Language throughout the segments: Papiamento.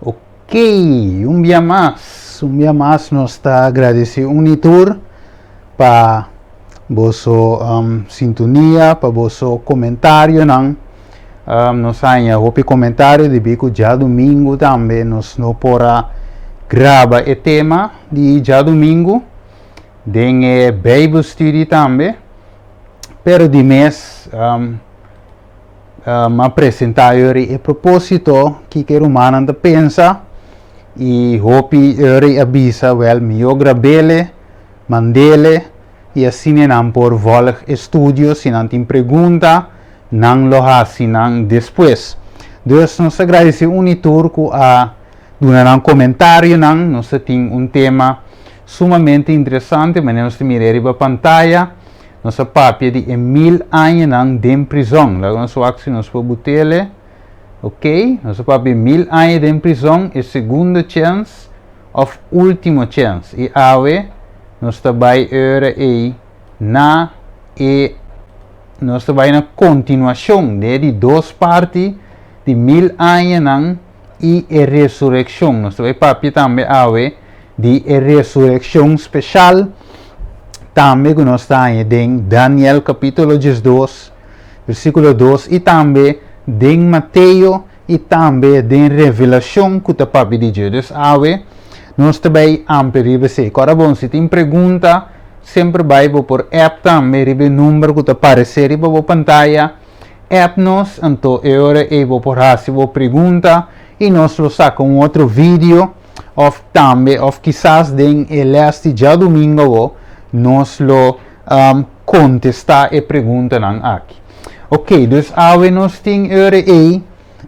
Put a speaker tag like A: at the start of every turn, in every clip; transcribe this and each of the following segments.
A: Ok, un bia mas, un bia mas nos ta agradesí un i tur pa boso sintonia, pa boso komentarionan. Nos haña hopi komentario debí ku djadumingu tambe nos no por a graba e tema di djadumingu den e Bijbelstudie tambe. Pero di mes a presentá yori e propósito kiko e rumannan ta pensa i hopi yori a bisa wèl mihó grab'ele, mand'ele i asina nan por vòlg e studio si nan tin pregunta nan lo hasi nan despues. Dus nos ta gradisí un i tur ku a duna nan komentarionan, nos ta tin un tema sumamente interesante manera nos ta mira riba pantaya. Nos a papia di e mil añanan den prizon. Laga nos wak si nos por butele. Ok, nos a papia 1000 aña den prizon, e segundo chens of ultimo chens. I awe nos ta bai ora ei na e nos ta bai na kontinuashon de di dos parti di 1000 añanan i e resurekshon. Nos ta bai papia tambe awe di e resurekshon speshal tambe ku nos ta haña den Daniel kapítulo 12, versíkulo 2 i tambe den Mateo i tambe den Revelashon ku ta papia di dje. Dus awe nos ta bai amplia riba esei. Kòrda bon, si tin pregunta semper bai bo por app tambe riba e number ku ta paresé riba bo pantaya. App nos, anto e ora ei bo por hasi bo pregunta i nos lo saka un otro video òf tambe òf kisas den e lès di djadumingu awo nos lo kontestá e preguntanan aki. Ok, dus awe nos tin e ora ei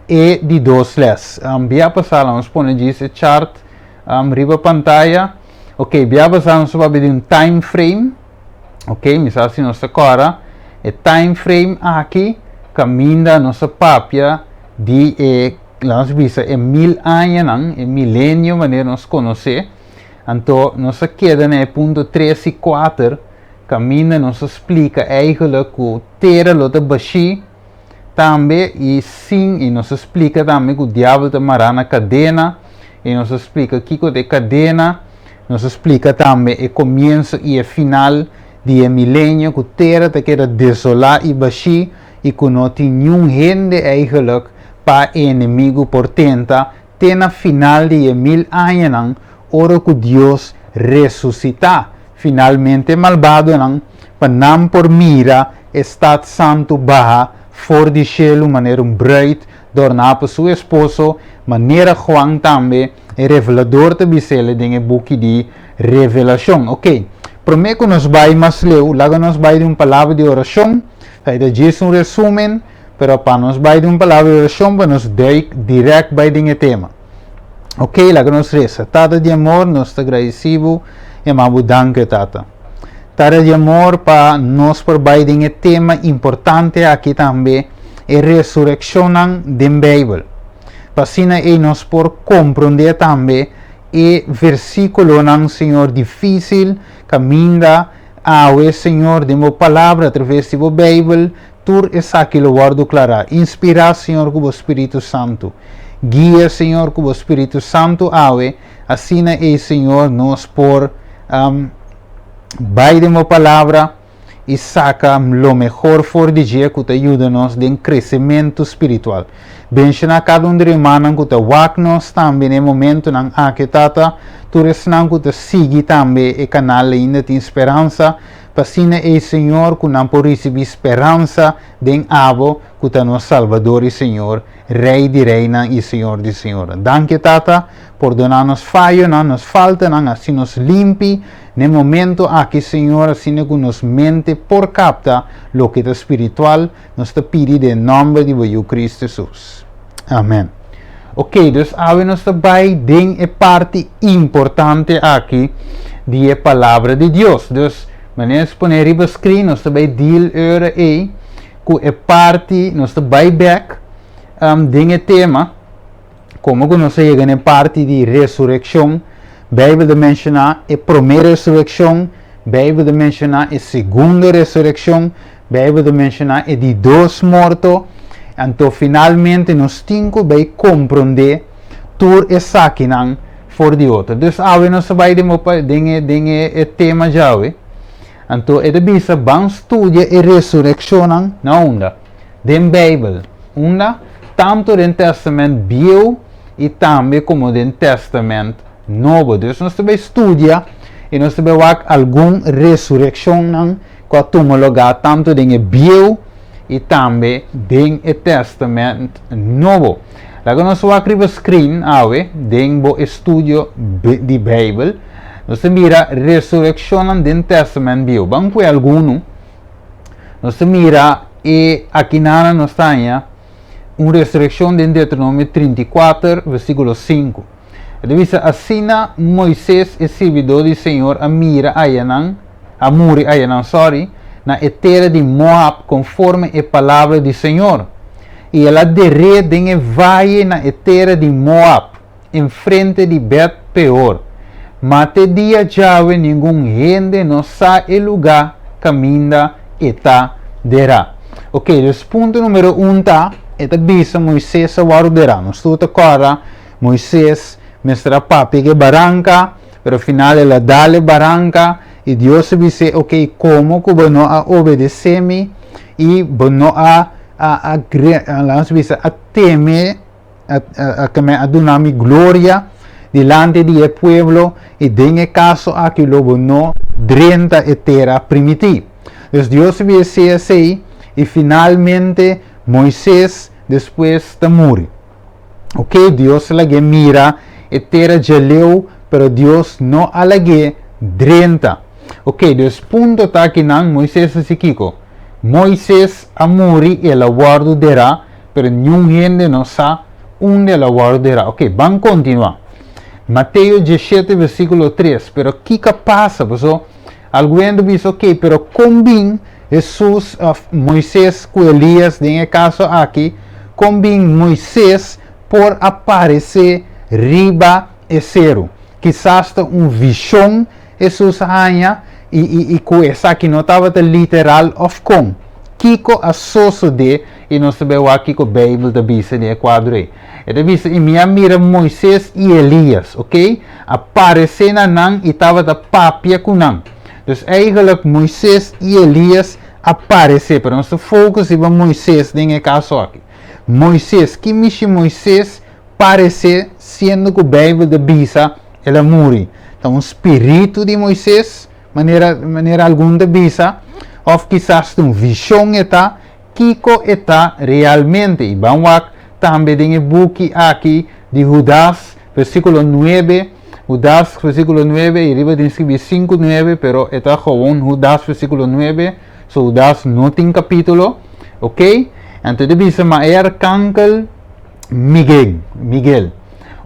A: e di dos lès. Bia pasá la nos pone djis e chart riba pantaya. Ok, bia pasá nos a papia di un time frame. Ok, mi sa si nos ta kòrda e time frame aki kaminda nos a papia di e, laga nos bisa, e 1000 añanan, e milenio manera nos konosé. Anto nos a keda na e punto 3 i 4 kaminda nos a splika eigenlijk ku tera lo ta bashí tambe i sin, i nos a splika tambe ku diabel ta mará na kadena i nos a splika kiko ta e kadena. Nos a splika tambe e komienso i e final di e milenio ku tera ta keda desolá i bashí i ku no tin niun hende eigenlijk pa e enemigu por tenta te na final di e 1000 añanan ora ku Dios resusitá finalmente e malbadonan pa nan por mira e stat santu baha for di shelu manera un bruid dorná pa su esposo, manera Juan tambe E Revelador ta bis'el den e buki di Revelashon. Oke, promé ku nos bai mas leu, laga nos bai den un palabra di orashon. Ta e ta djis un resúmen, pero pa nos bai den un palabra di orashon pa nos duik dirèkt bai den e tema. Oke, laga nos resa. Tata di amor, nos ta gradisí bo i ama bo danki, Tata. Tata di amor, pa nos por bai den e tema importante aki tambe, e resurekshonnan den Beibel. Pa asina ei nos por komprondé tambe e versíkulonan, Señor, difísil kaminda awe, Señor, den bo Palabra, atraves di bo Beibel, tur esaki lo wòrdu klará. Inspirá, Señor, ku bo Spiritu Santu. Guia, Señor, ku bo Spiritu Santu awe, asina ei, Señor, nos por bai den bo Palabra i saka lo mehor for di dje ku ta yuda nos den kresementu spiritual. Benshoná kada un di rumannan ku ta wak nos tambe na e momentunan aki, Tata, tur esnan ku ta sigui tambe e kanal Ainda Tin Speransa, pa asina ei, Señor, ku nan por risibí speransa den Abo, ku ta nos Salbador i Señor, Rei di reinan i Señor di señornan. Danki, Tata, pordoná nos fayonan, nos faltanan, hasi nos limpi Na e momento aki, Señor, asina ku nos mente por kapta loke ta spiritual, nos ta pidi den nòmber di bo Yu Kristu Hesus. Amen. Ok, dus awe nos ta bai den e parti importante aki di e Palabra di Dios. Dus, manera nos pone riba screen, nos ta bai deal ora ei ku e parti, nos ta bai bek den e tema. Komo ku nos a yega na e parti di resurekshon, Beibel ta menshoná e promé resurekshon, Beibel ta menshoná e segundo resurekshon, Beibel ta menshoná e di dos morto. Anto finalmente nos tin ku bai komprondé Tur esakinan for di otro. Dus awe nos ta bai den bo den e den e tema djawe. Anto e ta bisa ban studia e resurekshonnan na unda? Den Beibel. Unda? Tantu den Tèstamènt Bieu i tambe komo den Tèstamènt Nobo. Dus nos ta bai studia i nos ta bai wak algun resurekshonnan ku a tuma lugá tantu den e Bieu i tambe den e Tèstamènt Nobo. Laga nos wak riba screen awe den bo estudio di Beibel. Nos ta mira resurekshonnan den Tèstamènt Bieu. Ban kue algunu. Nos ta mira e akinana nos ta haña un resurekshon den Deuteronomio 34, versíkulo 5. E ta bisa, Asina Moises, e sirbidó di señor, a mira ayanan, a muri ayanan, sòri, na e tera di Moab konforme e palabra di señor. I el a der'é den e vaye na e tera di Moab, enfrente di Bet-Peor. Ma te dia djawe ningun hende no sa e lugá kaminda e ta derá. Oke, dus punto numero un ta, e ta bisa Moises a wòrdu derá. Nos tur ta kòrda Moises mester a papia ku e baranka, pero final el a dal e baranka i Dios a bis'é, Oke, komo ku bo no a obedesé mi i bo no a a a laga nos bisa a teme a a a duna mi gloria dilanti di e pueblo i den e kaso aki lo bo no drenta e tera primití. Dus Dios a bis'é esei i finalmente Moises despues ta muri. Ok, Dios a lag'é mira e tera djaleu, pero Dios no a lag'é drenta. Ok, dus punto ta kinan Moises a si kiko? Moises a muri i el a wòrdu derá, pero niun hende no sa unda el a wòrdu derá. Ok, ban kontinuá. Mateo 17 versíkulo 3, pero kiko a pasa? Paso algun hende bisa, ok, pero kon bin Hesus òf Moises ku Elias den e kaso aki, kon bin Moises por a paresé riba e seru? Kisas ta un vishon Hesus a haña i i i ku esaki no tabata literal òf kon? Kiko a sosodé? I nos ta bai wak kiko Beibel ta bisa den e kuadro ei. E ta bisa, I mi a mira Moises i Elias, oké, a paresé na nan i tabata papia ku nan. Dus eigenlijk Moises i Elias a paresé, pero nos ta focus riba Moises den e kaso aki. Moises, ki mishi Moises paresé siendo ku Beibel ta bisa el a muri? Ta un spiritu di Moises, manera manera algun ta bisa, òf kisas ta un vishon e ta? Kiko e ta realmente? I ban wak tambe den e buki aki di Hudas, versíkulo nuebe, Hudas versíkulo nuebe, i riba tin skibí sinku nuebe, pero e ta gewoon Hudas versíkulo nuebe, so Hudas no tin kapítulo, ok? Anto e ta bisa, Ma e arkangel Miguel, Miguel,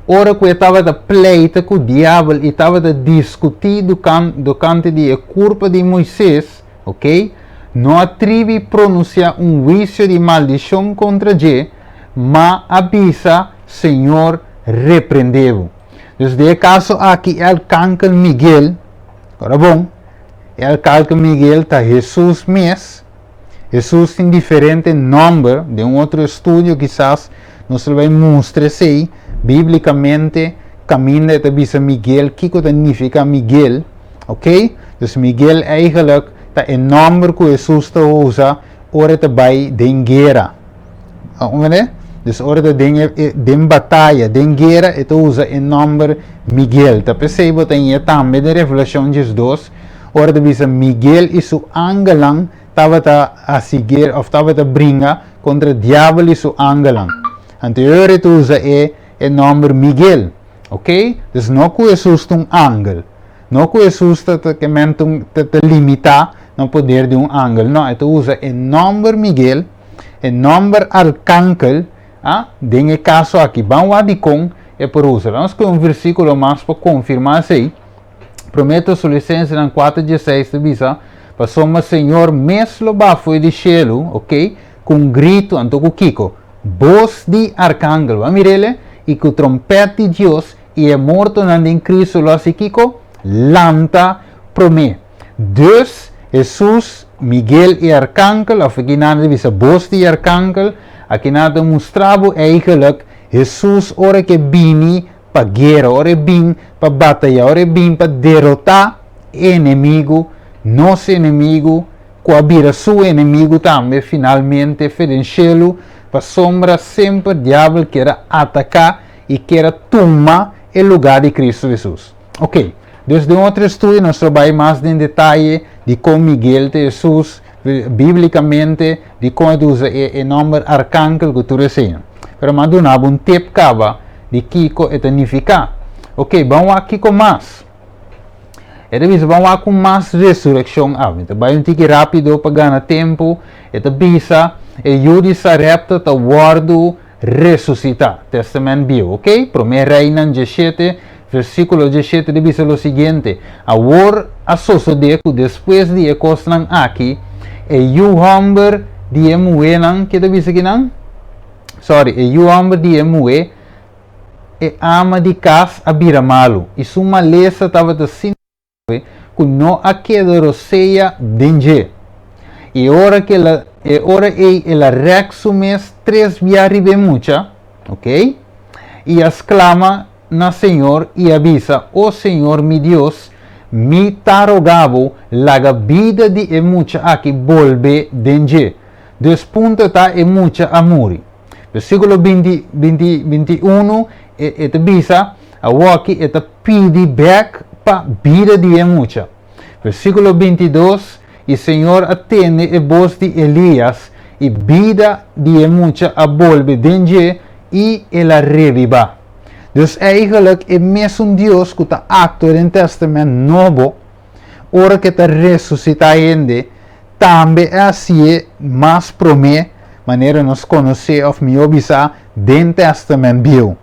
A: ora ku e tabata pleita ku diabel i tabata diskutí dokante di e kurpa di Moises, Ok, no a tribi pronuncia un huicio di maldicion contra dje, ma a bisa, Señor reprende bo. Dus den e caso aki e alkankel Miguel, ora bon, e alkalkel Miguel ta Jesus mes. Jesus tin diferente nomber, den un otro estudio kisas nos lo bay mustra esey biblicamente caminda e ta bisa Miguel, kico ta nifica Miguel. Ok? Dus Miguel eigenlijk ta e nòmber ku Hesus ta usa ora e ta bai den guera. Comprende? Dus ora e ta den e den bataya, den guera, e ta usa e nòmber Miguel. Ta p'esei bo ta hañ'é tambe den Revelashon 12, ora ta bisa Miguel i su angelnan tabata hasi guera òf tabata bringa kontra diabel i su angelnan. Anto e ora e ta usa e e nòmber Miguel. Ok? Dus no ku Hesus ta un angel. No ku Hesus ta ta ke men ta un ta ta limitá na poder di un angel. No, e ta usa e nòmber Miguel, e nòmber arkankel, a, den e kaso aki. Ban wak dikon e por usa. Laga nos kohe un versíkulo mas pa konfirmá esei. Promé Tesolisensenan kuater dieseis ta bisa, Pasobra Señor mes lo baha fo'i di shelu, ok, ku un gritu, anto ku kiko? Bos di arkangel, bo a mir'el? I ku trompèt di Dios, i e mortonan den Cristo lo hasi kiko? Lanta promé. Dus, Hesus, Miguel i arkangel, òf aki nan ta bisa bos di arkangel, aki nan ta mustra bo eigenlijk. Hesus ora ku e bini pa guera, ora e bin pa bataya, ora e bin pa derotá e enemigu, nos enemigu, ku a bira su enemigu tambe finalmente fe den shelu, pasobra semper diabel kier a ataká i kier a tuma e lugá di Kristu Hesus. Ok, dus den otro estudio nos lo bai mas den detaye di kon Miguel ta Hesus bíblikamente, di kon e ta usa e e nòmber arkangel ku tur esei. Pero mi a duna bo un tip kaba di kiko e ta nifiká. Ok, ban wak kiko mas. E ta bisa ban wak ku mas resurekshon a. Mi ta bai un tiki rápido pa gana tempu. E ta bisa e yu di Sarepta ta wòrdu resusitá. Tèstamènt Bieu, ok? Promé Reinan 17, versíkulo 17 ta bisa lo siguiente, Awor a sosodé ku despues di e kosnan aki, e yu hòmber di e muhénan, ke ta bisa kinan? Sòri, e yu hòmber di e muhé, e ama di kas a bira malu, i su malesa tabata asina grave ku no a keda rosea den dje. I ora ku el a, e ora ei el a rèk su mes tres bia riba e mucha, ok, i a sklama na Señor i a bisa, O Señor mi Dios, mi ta roga bo, laga bida di e mucha aki bolbe den dje. Dus punto ta e mucha a muri. Versíkulo 20, 20, 21, e, e ta bisa, awoki e ta pidi bèk pa bida di e mucha. Versíkulo 22, I Señor a tende e bos di Elías, i bida di e mucha a bolbe den dje, i el a rebibá. Dus eigenlijk e mesun Dios ku ta aktua den Tèstamènt Nobo, ora ku e ta resusitá hende, Tambe e hasié mas promé, manera nos konosé òf mihó bisá den Tèstamènt Bieu.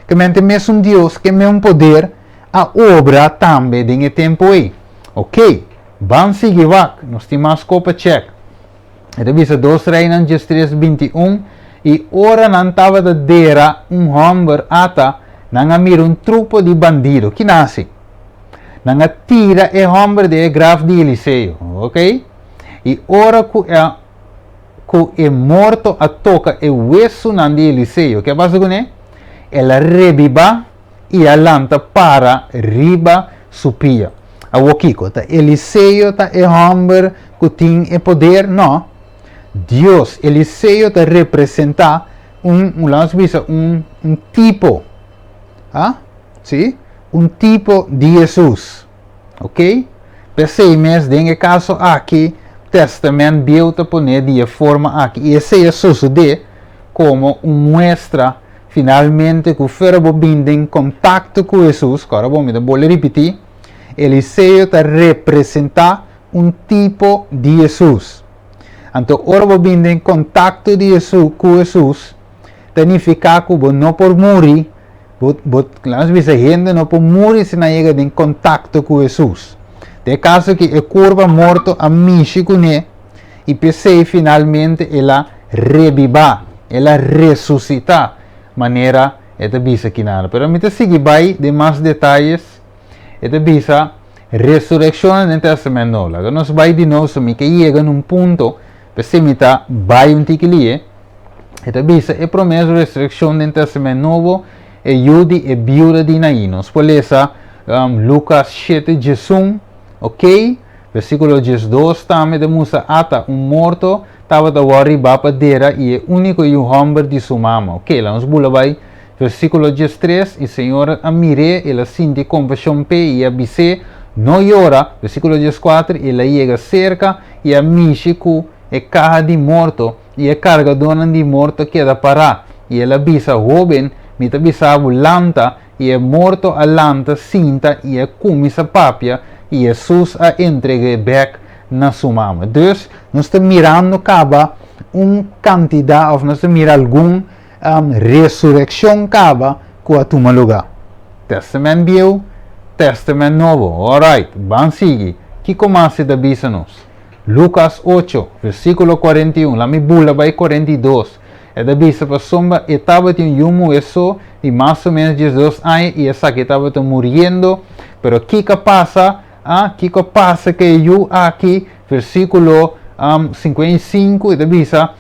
A: Ke mente mesun Dios ke meun poder a obra tambe den e tempu ei. Oké, ban sigui wak, nos tin mas ko pa chèk. E ta bisa Dos Reinan 13, 21, I ora nan tabata dera un hòmber ata, nan a mira un trupo di bandido. Ki nan hasi? Nan a tira e hòmber den e graf di Eliseo, ok? I ora ku e ku e morto a toka e wesunan di Eliseo, ke a pasa kuné? El a rebibá i a lanta para riba su pia. Awor kiko? Ta Eliseo ta e hòmber ku tin e poder? No. Dios, Eliseo ta representá un, laga nos bisa, un un tipo. Ah? Sí, un tipo di Hesus. Ok? P'esei mes den e kaso aki Tèstamènt Bieu ta pon'é di e forma aki. I esei a sosodé komo un muestra finalmente ku fuera bo bin den kontakto ku Hesus, ku ora bo mi ta bolbe ripití, Eliseo ta representá un tipo di Hesus. Anto ora bo bin den kontakto di Hesus ku Hesus, ta nifiká ku bo no por muri. Bo, bo, laat nos bisa, hende no por muri si nan yega den kontakto ku Hesus. Den e kaso aki, e kurpa morto a mishi kuné i p'esei finalmente el a rebibá, el a resusitá, manera e ta bisa kinan. Pero mi ta sigui bai den mas detayes. E ta bisa, Resurekshonnan den Tèstamènt Nobo. Laga nos bai di nobo, so mi ke yega na un punto, p'esei mi ta bai un tiki lihe. E ta bisa e promé resurekshon den Tèstamènt Nobo, e yu di e biuda di Nain. Nos por lesa Lukas 7, 11, ok? Versíkulo 12 tambe ta mustra ata un morto tabata wòrdu ribá pa dera i e úniko yu hòmber di su mama. Ok, laga nos bula bai versíkulo 13, I Señor a mir'é, el a sinti kompashon p'e i a bis'é, No yora. Versíkulo 14, El a yega serka i a mishi ku e kaha di morto, I e kargadónan di morto a keda pará. I el a bisa, Hóben, mi ta bisa bo, lanta! I e morto a lanta sinta i a kuminsá papia, i Hesus a entreg'é bèk na su mama. Dus, nos ta mirando kaba un kantidat, òf nos ta mira algun resurekshon kaba ku a tuma lugá. Tèstamènt Bieu, Tèstamènt Nobo. Òrait, ban sigui. Kiko mas e ta bisa nos? Lukas 8, versíkulo 41, la mi bula bai 42. E ta bisa pasobra e tabatin un yu muhé so di mas o ménos 12 aña i esaki tabata muriendo. Pero kiko a pasa? Ah, kiko a pasa ku e yu aki? Versíkulo 55, e ta bisa.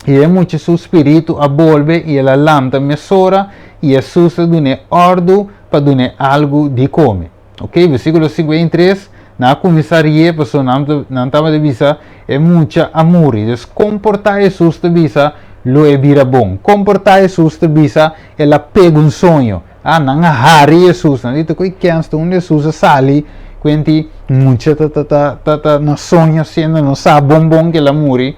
A: I e mucha su spiritu a bolbe i el a lanta mesora i Hesus a dun'é òrdu pa dun'é algu di kome. Ok, versíkulo 53, nan a kuminsá rié pasobra nan nan tabata bisa e mucha a muri. Dus kon por ta Hesus ta bisa lo e bira bon? Kon por ta Hesus ta bisa el a pega un soño? Ah, nan a hari Hesus. Nan di ta koe kens ta unda Hesus a sali kuenti mucha ta ta ta ta ta na soño siendo no sa bon bon ku el a muri.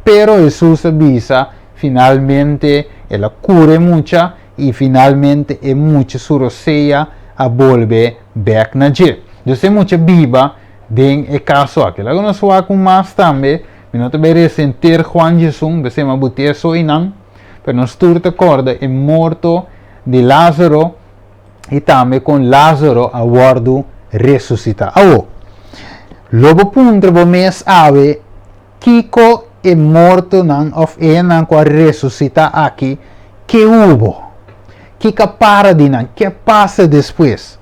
A: Pero Hesus a bisa finalmente el a kura e mucha i finalmente e mucha su rosea a bolbe bek na dje. Dus e mucha biba den e kaso aki. Laga nos wak un mas tambe, mi no ta bai resa henter Juan 11, besei mi a buti eso einan, pero nos tur ta kòrda e morto di Lázaro i tambe kon Lázaro a wòrdu resusitá. Awor, lo bo puntra bo mes awe, Kiko e mortonan òf e hendenan ku a resusitá aki ke hubo? Kiko a para di nan? Ke a pasa despues?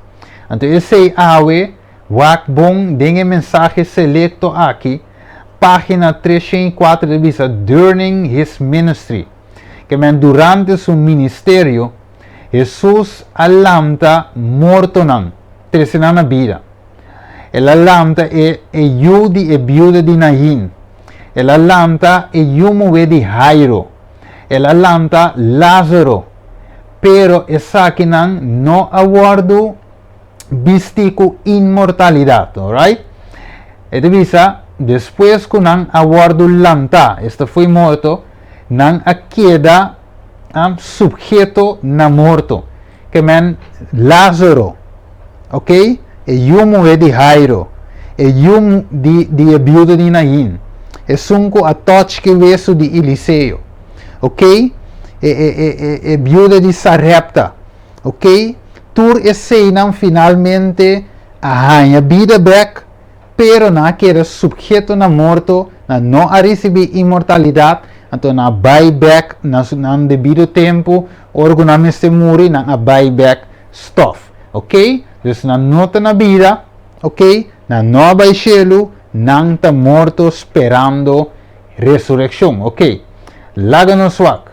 A: Anto esei awe wak bon den e mensahe selekto aki, página 304 ta bisa Durning His Ministry. Ke men durante su ministerio, Hesus a lanta mortonan, trese nan na bida. El a lanta e e yu di e biuda di Nain. El a lanta e yu muhé di Jairo. El a lanta Lázaro. Pero esakinan no a wòrdu bistí ku inmortalidat. Alright? E ta bisa, despues ku nan a wòrdu lantá, esta fo'i morto, nan a keda supheto na morto. Ke men Lázaro, ok, e yu muhé di Jairo, e yu di di e biuda di Nain, esun ku a tòch ke wesu di Eliseo, ok, e e e e e biuda di Sarepta, ok, tur eseinan finalmente a haña bida bèk, Pero nan a keda subheto na morto, nan no a risibí inmortalidat, anto nan a bai bèk na su nan debido tempu, ora ku nan mester muri, nan a bai bèk stòf. Oke? Dus nan no ta na bida, oke, nan no a bai shelu, nan ta morto sperando resurekshon. Oke, laga nos wak.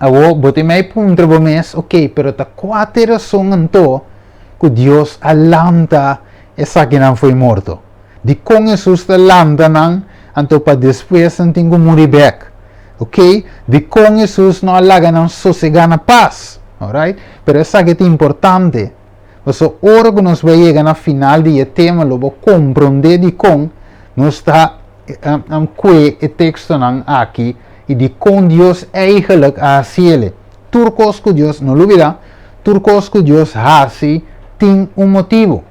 A: Awor, bo tin mei puntra bo mes, oke, pero ta kua ta e rason anto ku Dios a lanta Esakinan fo'i morto. Dikon Hesus ta lanta nan anto pa despues nan tin ku muri bèk? Oke, dikon Hesus no a laga nan sosegá na pas? Alright, pero esaki ta importante, pasobra ora ku nos bai yega na final di e tema lo bo komprondé dikon nos ta kue e tekstonan aki i dikon Dios eigelijk a hasiele. Tur kos ku Dios, no lubidá, tur kos ku Dios hasi tin un motibu.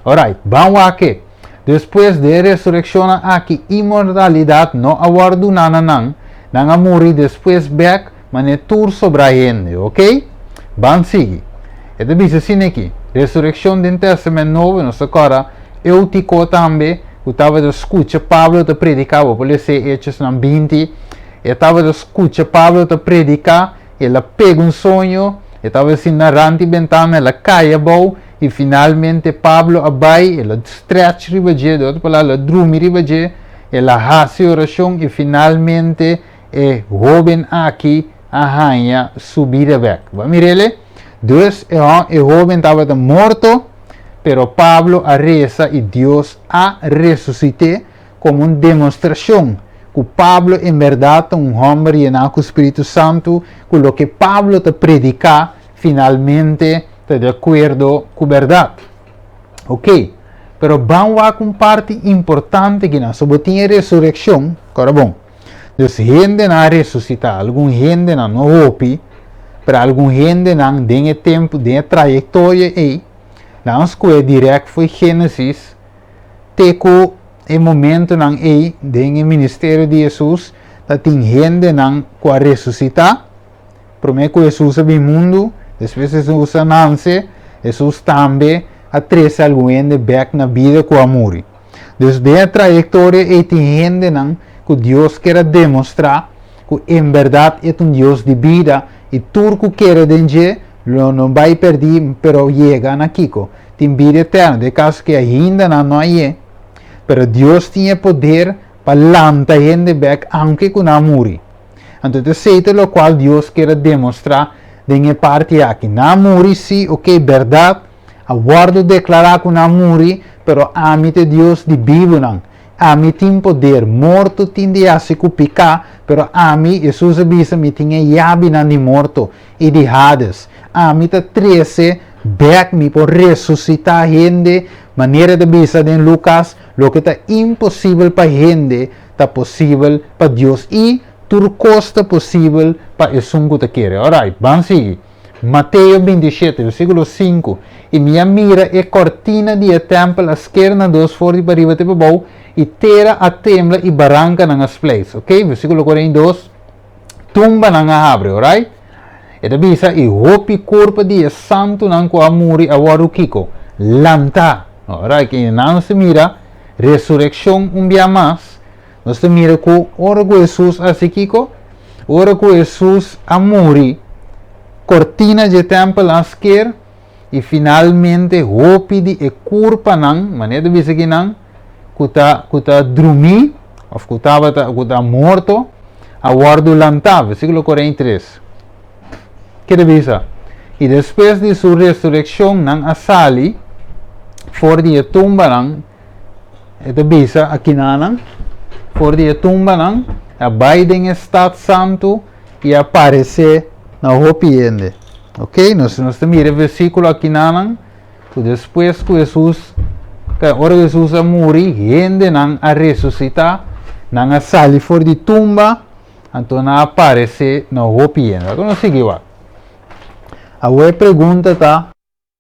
A: Orait, ban wak e. Despues di e resurekshonnan aki inmortalidat no a wòrdu duná na nan, nan a muri despues bèk manera tur sobrá hende. Oke? Ban sigui. E ta bisa asina aki, Resurekshon den Tèstamènt Nobo, nos ta kòrda Eutiko tambe ku tabata skucha Pablo ta prediká, bo por lesa e Hechosnan 20, E tabata skucha Pablo ta prediká, el a pega un soño, e tabata sinta rant di bentana, el a kai abou i finalmente Pablo a bai, el a stretch riba dje, di otro palabra, el a drumi riba dje, el a hasi orashon i finalmente e hóben aki a haña su bida bèk. Bo a mir'el? Dus e e hóben tabata morto, pero Pablo a resa i Dios a resusit'é komo un demostrashon ku Pablo en bèrdat ta un hòmber yená ku spiritu santu, ku loke Pablo ta prediká finalmente ta di akuerdo ku bèrdat. Oke, pero ban wak un parti importante kinan. So bo tin e resurekshon, kòrda bon. Dus hendenan a resusitá, algun hendenan, no hopi, pero algun hendenan den e tempu, den e trayektoria ei, nan a skohe dirèkt fo'i Génesis Te ku e momentunan ei den e ministerio di Hesus ta tin hendenan ku a resusitá. Promé ku Hesus a bin mundu, despues Hesus a nanse, Hesus tambe a trese algun hende bèk na bida ku a muri. Dus den e trayektoria ei tin hendenan ku Dios kier a demostrá ku en bèrdat e ta un Dios di bida i tur ku kere den dje lo no bai pèrdí pero yega na kiko? Tin bida eterno, den kaso ku ainda nan no a ye, pero Dios tin e poder pa lanta hende bèk aunke ku nan a muri. Anto ta esei ta lokual Dios kier a demostrá den e parti aki. Nan a muri, sí, oke, bèrdat, a wòrdu deklará ku nan a muri, pero ami ta e Dios di bibunan. Ami tin poder. Morto tin di hasi ku piká, pero ami, Hesus a bisa, mi tin e yabinan di morto i di Hades. Ami ta trese bèk, mi por resusitá hende, manera e ta bisa den Lukas, loke ta imposibel pa hende, ta posibel pa Dios i tur kos ta posibel pa esun ku ta kere. Orait, ban sigui. Mateo 27, versíkulo 5, I mi a mira e kòrtina di e tèmpel a sker na dos for di pariba te pabou, i tera a tembla i barankanan a spleis. Ok, versíkulo 42, Tumbanan a habri. Orait? E ta bisa, I hopi kurpa di e santunan ku a muri a wòrdu kiko? Lantá. Orait, i nan nos ta mira resurekshon un bia mas. Nos ta mira ku ora ku Hesus a hasi kiko? Ora ku Hesus a muri, kortina dje tèmpel a sker i finalmente hopi di e kurpanan, manera ta bisa kinan, ku ta ku ta drumí òf ku tabata ku ta morto a wòrdu lantá, versíkulo 43. Ke ta bisa? I despues di su resurekshon nan a sali for di e tumbanan. E ta bisa akinanan, For di e tumbanan a bai den e stat santu i a paresé na hopi hende. Ok, nos nos ta mira e versíkulo akinanan ku despues ku Hesus, ora ku Hesus a muri, hendenan a resusitá, nan a sali for di tumba, anto nan a paresé na hopi hende. Laga nos sigui wak. Awor e pregunta ta.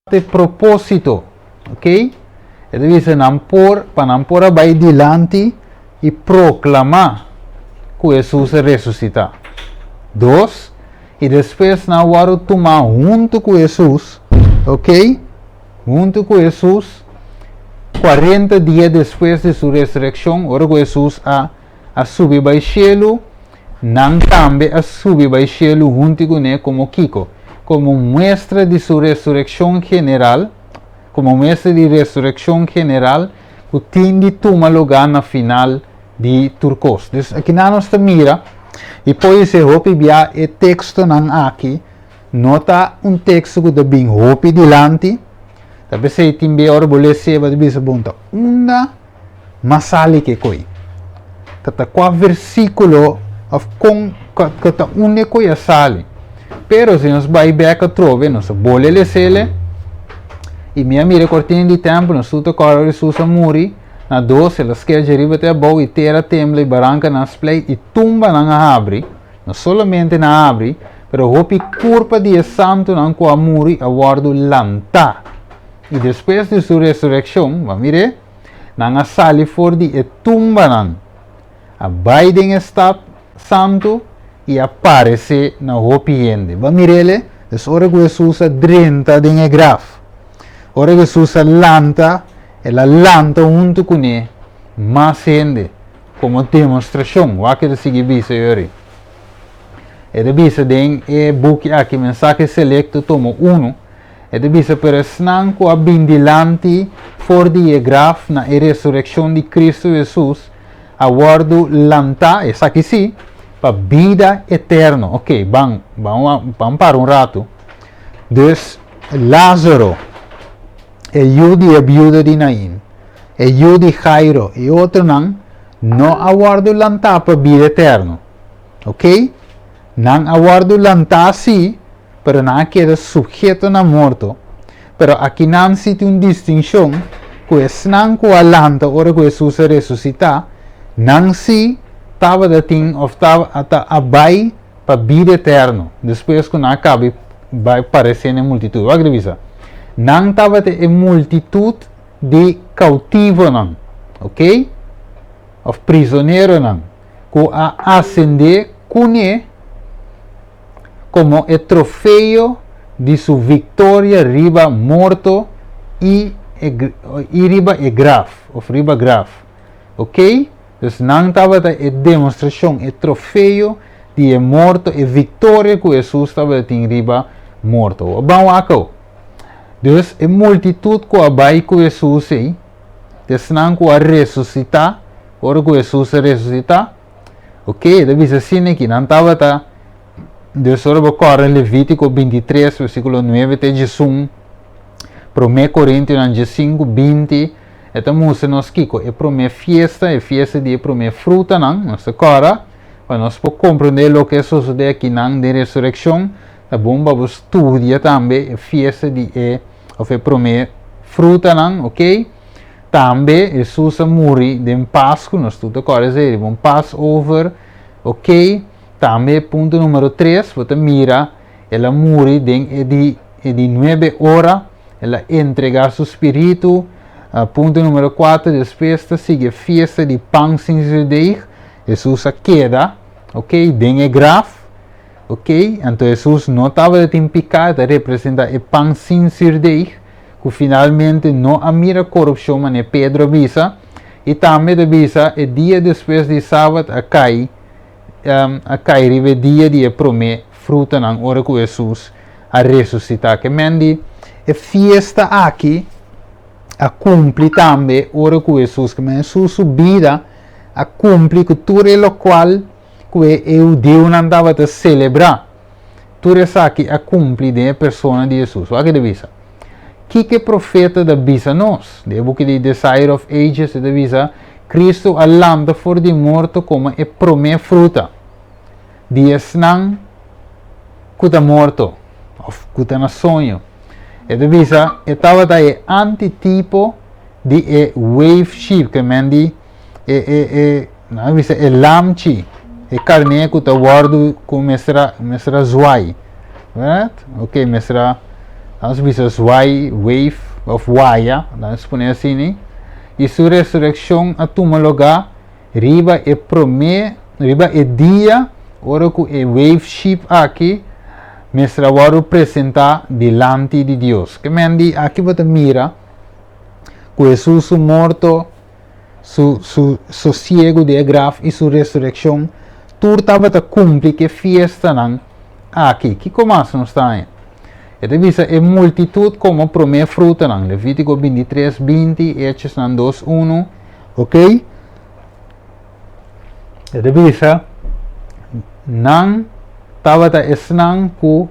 A: E propósito, ok? E ta bisa nan por, pa nan por a bai dilanti i proklamá ku Hesus a resusitá. Dos, i despues nan a wòrdu tumá huntu ku Hesus, ok? Huntu ku Hesus, 40 dia despues di su resurekshon, ora ku Hesus a a subi bai shelu, nan tambe a subi bai shelu hunti kuné komo kiko? Komo muestra di su resurekshon general, komo muestra di resurekshon general ku tin di tuma lugá na final di tur kos. Dus akinan nos ta mira, i podisé hopi bia e tekstonan aki no ta un teksto ku ta bin hopi dilanti, ta p'esei tin bia ora bo les'é bo ta bisa bon ta unda Mas sali ke koi. Ta ta kua versíkulo òf kon ku ta unda e koi a sali. Pero si nos bai bèk atrobe, nos a bole lesele, i mi a mira e kortina di tèmpel, nos tur ta kòrda ora Hesus a muri, na dos el a sker djariba te abou, i tera a tembla, i barankanan a spleit, i tumbanan a habri, no solamente nan a habri, pero hopi kurpa di e santunan ku a muri a wòrdu lantá. I despues di su resurekshon, bo a mir'é? Nan a sali for di e tumbanan, a bai den e stat santu i a paresé na hopi hende. Bo a mir'é? Dus ora ku Hesus a drenta den e graf, ora ku Hesus a lanta, el a lanta huntu kuné mas hende komo demostrashon. Wak e ta sigui bisa yori. E ta bisa den e buki aki, Mensahe Selekto, tomo unu. E ta bisa, Pero esnan ku a bin dilanti for di e graf na e resurekshon di Kristu Hesus a wòrdu lantá, esaki sí, pa bida eterno. Oke, ban, ban, ban para un ratu. Dus, Lázaro, e yu di e biuda di Nain, e yu di Jairo i otronan no a wòrdu lantá pa bida eterno. Oke? Nan a wòrdu lantá sí, pero nan a keda suheto na morto. Pero akinan si tin un distinshon ku esnan ku a lanta ora ku Hesus a resusitá, nan sí tabata tin òf tabata a bai pa bida eterno despues ku nan a kaba bai paresé na e multitut. Wak di bisa, nan tabata e multitut di koutivonan, oke, òf prizoneronan ku a asendé kuné. komo e trofeo di su viktoria riba morto i e i riba e graf of riba graf. Oké? Dus nan tabata e demostrashon, e trofeo di e morto, e viktoria ku Hesus tabatin riba morto. Ban wak awo. Dus e multitut ku a bai ku Hesus ei, esnan ku a resusitá, ora ku Hesus a resusitá, Ok, e ta bisa asina aki, nan tabata, dus ora bo kòrda Levítiko 23, versíkulo 9 te 11, Promé Korintionan 15, 20, e ta mustra nos kiko e promé fiesta, e fiesta di e promé frutanan, nos ta kòrda, pa nos por komprondé loke a sosodé akinan den resurekshon, ta bon pa bo studia tambe e fiesta di e òf e promé frutanan, ok. Tambe Hesus a muri den Pasku, nos tur ta kòrda esei, riba un Passover, ok. Tambe punto numero tres, bo ta mira el a muri den e di e di nuebe ora, el a entregá su spiritu. Punto numero kuater, despues ta sigui e fiesta di pan sin zuurdeeg, Hesus a keda, ok, den e graf, ok. Anto Hesus no tabata tin piká, e ta representá e pan sin zuurdeeg, ku finalmente no a mira korupshon manera Pedro a bisa, i tambe ta bisa e dia despues di sabat a kai a kai riba e dia di e promé frutanan ora ku Hesus a resusitá. Ke men di e fiesta aki a kumpli tambe ora ku Hesus, ke men Hesus su bida a kumpli ku tur e lokual ku e hudiunan tabata selebrá. Tur esaki a kumpli den e persona di Hesus. Wak e ta bisa. Kiko e profeta ta bisa nos? Den e buki di Desire of Ages e ta bisa, Kristu a lanta for di morto komo e promé fruta di esnan ku ta morto òf ku ta na soño. E ta bisa e tabata e antitipo di e wave sheep, ke men di e e e nan a bisa e lamchi, e karné ku ta wòrdu ku mester a mester a zwai. Right? Ok, mester a nan a bisa zwai, wave òf waya, nan a pone asina. I su resurekshon a tuma lugá riba e promé, riba e dia ora ku e wave sheep aki mester a wòrdu presentá dilanti di Dios. Ke men di aki bo ta mira ku Hesus su morto, su, su sosiego di e graf i su resurekshon, tur tabata kumpli ku e fiestanan aki. Kiko mas nos ta haña? E ta bisa e multitut komo promé frutanan, Levítiko 23, 20, Hechosnan 2, 1, ok? E ta bisa nan tabata esnan ku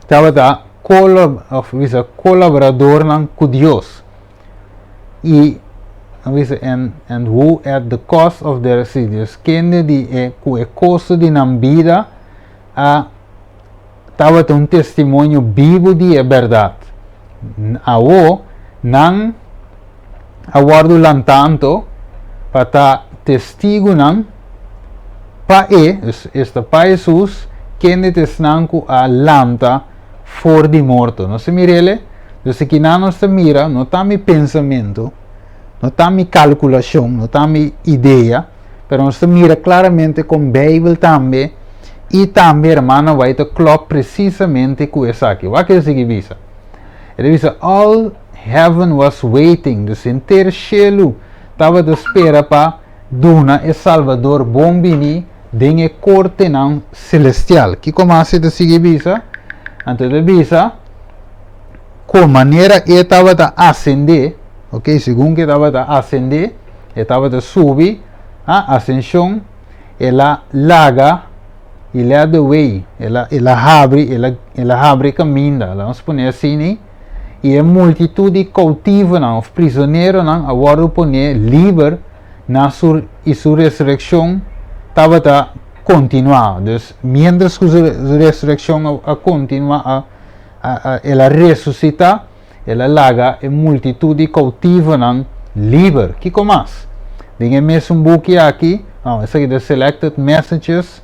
A: tabata kolab, of bisa kolaboradornan ku Dios. I a bisa and, and who at the cost of their cities, kende di e ku e kosto di nan bida a tabata un testimonio bibu di e bèrdat. Awo nan a wòrdu lantanto pa ta testigunan pa e, esta pa Hesus, kende ta esnan ku a lanta for di morto. Nos ta mir'el? Dus kinan nos ta mira, no ta mi pensamentu, no ta mi kalkulashon, no ta mi idea, pero nos ta mira klaramente kon Beibel tambe i tambe hermana White ta klòp presisamente ku esaki. Wak e ta sigui bisa. E ta bisa, All heaven was waiting, dus henter shelu tabata spera pa duna e Salbador bon bini den e kortenan selestial. Kiko mas e ta sigui bisa? Anto e ta bisa, Kon manera e tabata asendé, ok, segun ku e tabata asendé, e tabata subi, ah, asenshon, el a laga, he led the way, el a, el a habri, el a, el a habri e kaminda, laga nos pone asina, i e multitut di koutivonan òf prizoneronan a wòrdu poné liber na su i su resurekshon tabata kontinuá. Dus, miéntras ku su resurekshon a kontinuá, a a el a resusitá, el a laga e multitut di koutivonan liber. Kiko mas? Den e mesun buki aki, no, esaki ta Selected Messages,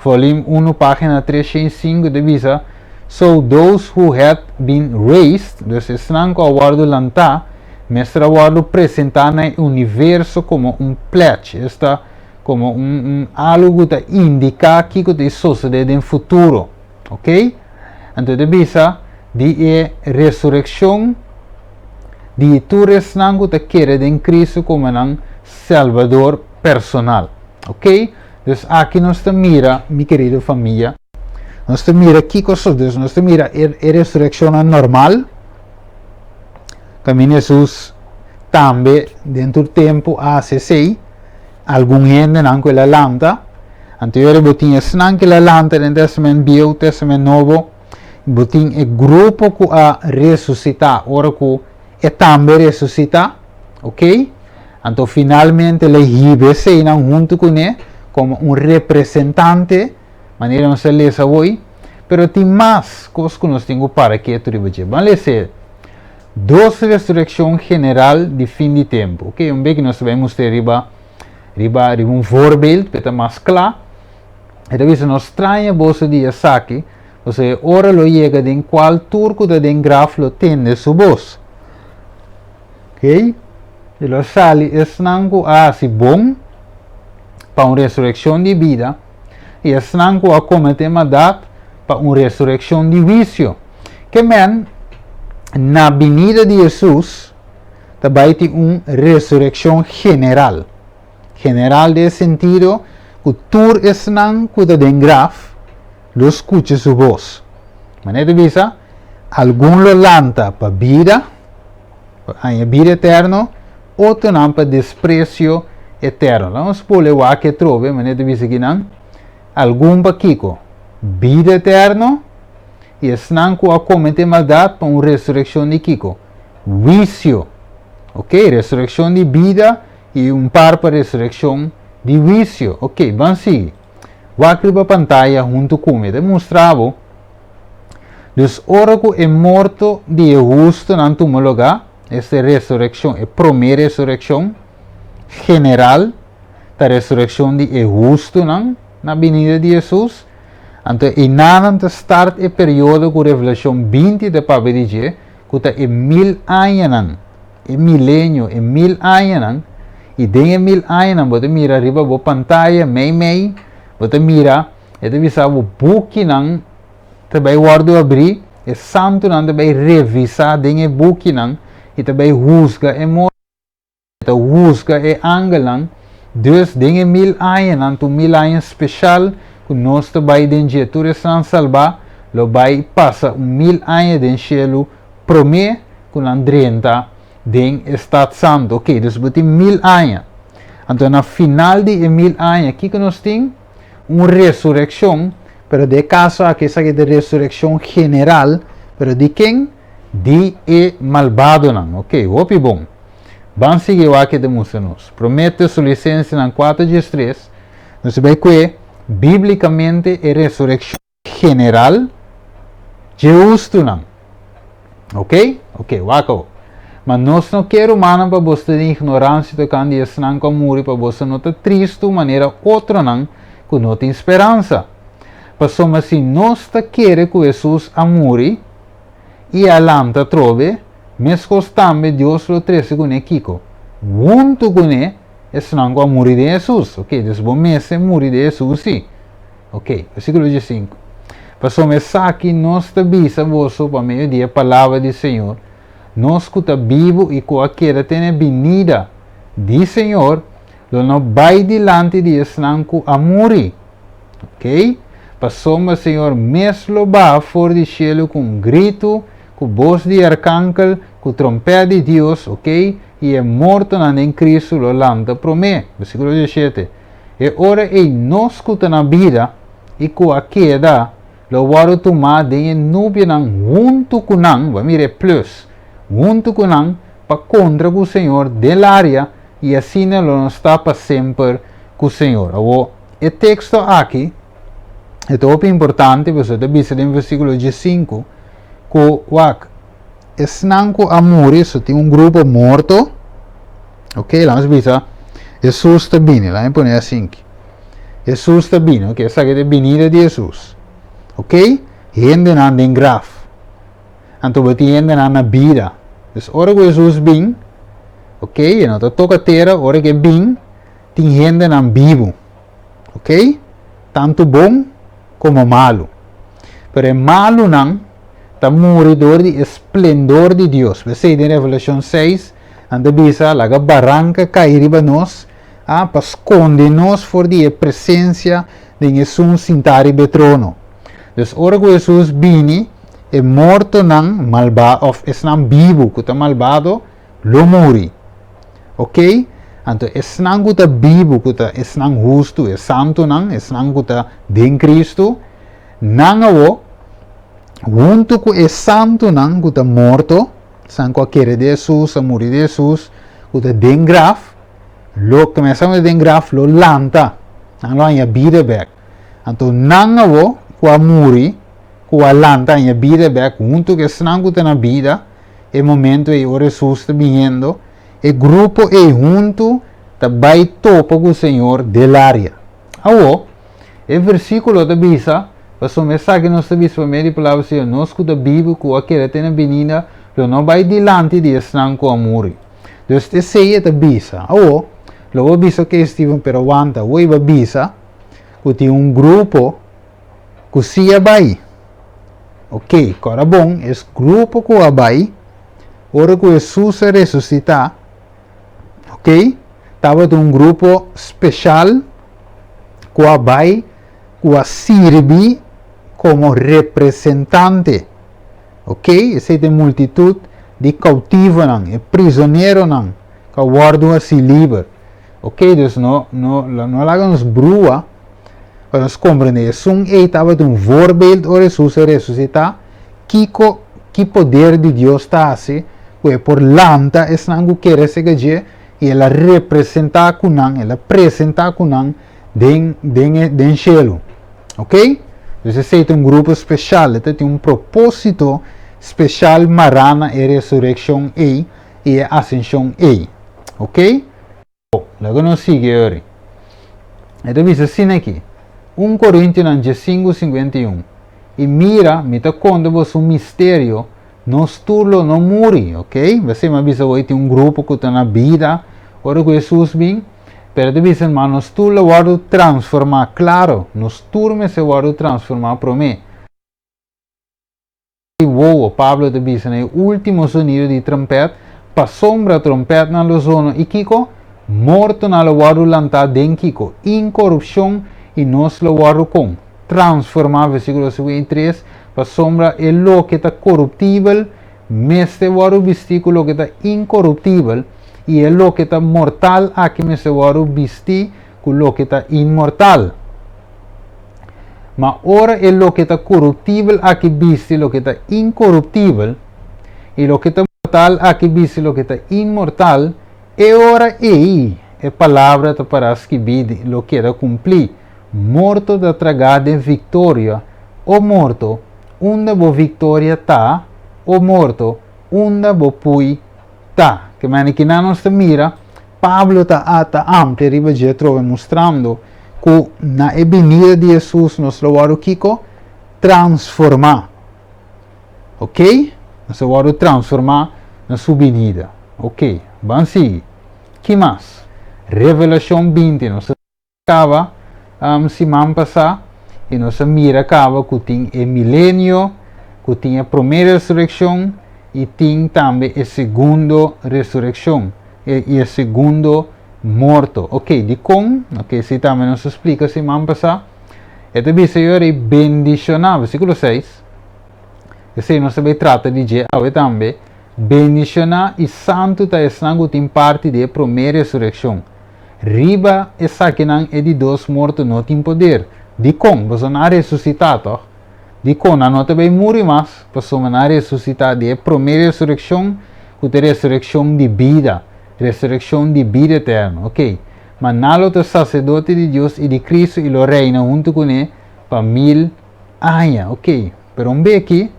A: volume unu, página 305, ta bisa, So those who had been raised, dus esnan ku a wòrdu lantá, mester a wòrdu presentá na e universo komo un pledge, esta, komo un, un algu ku ta indiká kiko ta sosodé den futuro. Ok? Anto e ta bisa di e resurekshon di tur esnan ku ta kere den Kristu komo nan Salbador personal. Ok? Dus aki nos ta mira, mi kerido famia, nos ta mira kiko so, dus nos ta mira e, e resurekshonnan normal, kaminda Hesus tambe den tur tempu a hasi esei. Algun hendenan ku el a lanta. Anto yora bo tin esnan ku el a lanta den Testament Bieu, Testament Nobo. Bo tin e grupo ku a resusitá ora ku e tambe resusitá. Ok? Anto finalmente el a hiba eseinan huntu kuné komo un representante, manera nos a lesa awor. Pero tin mas kos ku nos tin ku para ketu riba dje. Ban lesa e dos resurekshon general di fin di tempu. Ok, un bek nos ta bai mustra riba riba riba un voorbeeld pa e ta mas kla. E ta bisa, No straña boso di esaki, pasobra e ora lo yega den kual tur ku ta den graf lo tende su bos. Ok, i lo sali esnan ku a hasi bon pa un resurekshon di bida, i esnan ku a kometé maldat pa un resurekshon di huisio. Ke men, na binida di Hesus ta bai tin un resurekshon general. General den e sentido ku tur esnan ku ta den graf lo skucha su bos. Manera ta bisa, algun lo lanta pa bida, pa haña bida eterno, otronan pa despresio eterno. Laga nos pone wak atrobe, manera ta bisa kinan, algun pa kiko? Bida eterno, i esnan ku a kometé maldat pa un resurekshon di kiko? Huisio. Ok, resurekshon di bida i un par pa resurekshon di huisio. Ok, ban sigui. Wak riba pantaya huntu ku mi. Ta mustra bo. Dus ora ku e morto di e hustunan tuma lugá, esta e resurekshon, e promé resurekshon general, ta resurekshon di e hustunan na binida di Hesus. Anto einanan ta start e periodo ku Revelashon 20 ta papia di dje, ku ta e mil añanan, e milenio, e mil añanan, i den e mil añanan bo ta mira riba bo pantaya meimei, bo ta mira, e ta bisa bo bukinan ta bai wòrdu abrí, e santunan ta bai revisá den e bukinan i ta bai husga e morto. Ta husga e angelnan, dus den e mil añanan ta un mil aña special cu nos ta bay den dje, tur esnan salba lo bay pasa un mil aña den cielo prome cu nan drenta den e stad santo, ok, dus bo tin mil aña, anto na final di e mil aña kico nos tin? Un resureccion, pero den e caso aki esaki ta resureccion general, pero di ken? Di e malbadonan. Ok, hopi bon. Ban sigui wak e ta mustra nos. Promé Tesalonicensenan 4 diestres, nos ta bai kue bíblikamente e resurekshon general dje hustunan. Ok? Ok, wak awo. Ma nos no ke, rumannan, pa boso ta den ignoransia tokante di esnan ku a muri, pa boso no ta tristu manera otronan ku no tin speransa. Pasobra si nos ta kere ku Hesus a muri, i a lanta atrobe, meskos tambe Dios lo trese kuné kiko? Huntu kuné esnan ku a muri den Hesus. Ok, dus bo mester muri den Hesus sí. Ok, versíkulo diesinku. Pasobra esaki nos ta bisa boso pa medio di e palabra di Señor, nos ku ta bibu i ku a keda te na e binida di Señor, lo no bai dilanti di esnan ku a muri. Ok, pasobra Señor mes lo baha for di shelu ku un gritu, ku bos di arkankel, ku trompèt di Dios, ok, i e mortonan den Kristu lo lanta promé. Versíkulo 17. E ora ei nos ku ta na bida i ku a keda lo wòrdu tumá den e nubianan huntu ku nan, bo a mira e plus, huntu ku nan pa kontra ku Señor den laria, i asina lo nos ta pa semper ku Señor. Awor, E teksto aki e ta hopi importante pasobra e ta bisa den versíkulo diesinku ku wak esnan ku a muri, so tin un grupo morto, ok, lanos bisa Hesus ta bini, lanos pone asinki, Hesus ta bini, ok, esaki ta e binida di Hesus, ok, hendenan den graf, anto bo tin hendenan na bida, dus ora ku Hesus bin, ok, e no ta toka tera, ora ku e bin, Tin hendenan bibu, ok, tantu bon komo malu. Pero e malunan ta muri dor di e splendor di Dios. P'esei den Revelashon seis nan ta bisa, Laga baranka kai riba nos, a, pa skonde nos for di e presensia den Esun sintá riba e trono. Dus ora ku Hesus bini, e mortonan malba òf esnan bibu ku ta malbado lo muri. Ok? Anto esnan ku ta bibu, ku ta esnan hustu, e santunan, esnan ku ta den Kristu, nan awo, huntu ku e santunan ku ta morto, esnan ku a kere den Hesus, a muri den Hesus, ku ta den graf, lo kuminsá ku ta den graf lo lanta, nan lo haña bida bèk. Anto nan awo ku a muri, ku a lanta haña bida bèk huntu ku esnan ku ta na bida, e momento ei ora Hesus ta biniendo, E grupo ei huntu ta bai topa ku Señor den laria. Awor, e versíkulo ta bisa, Pasobra esaki nos ta bisa pa medio di palabra di Señor, nos ku ta bibu ku a keda te na binida lo no bai dilanti di esnan ku a muri. Dus esei e ta bisa. Awor, lo bo bisa, Oke, Steven, pero wanta, awor i bo a bisa ku tin un grupo ku si a bai. Oke, kòrda bon, es grupo ku a bai, Ora ku Hesus a resusitá, ok, tabata un grupo speshal ku a bai ku a sirbi komo representante. Ok, esei ta e multitut di koutivonan, e prizoneronan ku a wòrdu hasi liber. Ok, dus no no no laga nos brua pa nos komprendé esun ei tabata un voorbeeld ora Hesus a resusitá. Kiko ki poder di Dios ta hasi ku e por lanta esnan ku kere sega dje i el a representá ku nan, el a presentá ku nan den den e den shelu. Ok? Dus esei ta un grupo speshal, e ta tin un propósito speshal mará na e resurekshon ei i e asenshon ei. Ok? Laga nos sigui ori. E ta bisa asina aki, Un Korintionan diesinku 51, I mira, mi ta konta boso un misterio, nos tur lo no muri, ok? B'esei mi a bisa bo, tin un grupo ku ta na bida ora ku Hesus bin, pero e ta bisa, ma nos tur lo wòrdu transformá. Klaro, nos tur mester wòrdu transformá promé. Wowo, Pablo ta bisa na e último sonido di trompèt, pasobra trompètnan lo zona i kiko? Mortonan lo wòrdu lantá den kiko? Inkorupshon, i nos lo wòrdu kon? Transformá, versíkulo 53, pasobra e loke ta koruptibel mester wòrdu bistí ku loke ta inkoruptibel, i e loke ta mortal aki mester wòrdu bistí ku loke ta inmortal. Ma ora e loke ta koruptibel aki bisti loke ta inkoruptibel, i loke ta mortal aki bisti loke ta inmortal, e ora ei e palabra ta pará skibí lo keda kumplí, Morto ta tragá den viktoria, o morto, unda bo viktoria ta? O morto, unda bo pui ta? Ke manera kinan nos ta mira Pablo ta ta amplia riba dje atrobe mustrando ku na e binida di Hesus nos lo wòrdu kiko? Transformá. Ok? Nos lo wòrdu transformá na su binida. Ok, ban sigui. Ki mas? Revelashon 20, nos a kaba siman pasá i nos a mira kaba ku tin e milenio, ku tin e promé resurekshon i tin tambe e segundo resurekshon i e segundo morto. Ok, dikon? Ok, esei tambe nos a splika siman pasá. E ta bisa e ora ei bendishoná, versíkulo 6, esei nos ta bai trata di dje awe tambe, bendishoná i santu ta esnan ku tin parti di e promé resurekshon. Riba esakinan e di dos morto no tin poder. Dikon? Pasobra nan a resusitá, tòg? Dikon nan no ta bai muri mas? Pasobra nan a resusitá di e promé resurekshon, ku ta e resurekshon di bida, resurekshon di bida eterno. Oke, ma nan lo ta saserdote di Dios i di Kristu i lo reina huntu kuné pa mil aña. Oke, pero un beki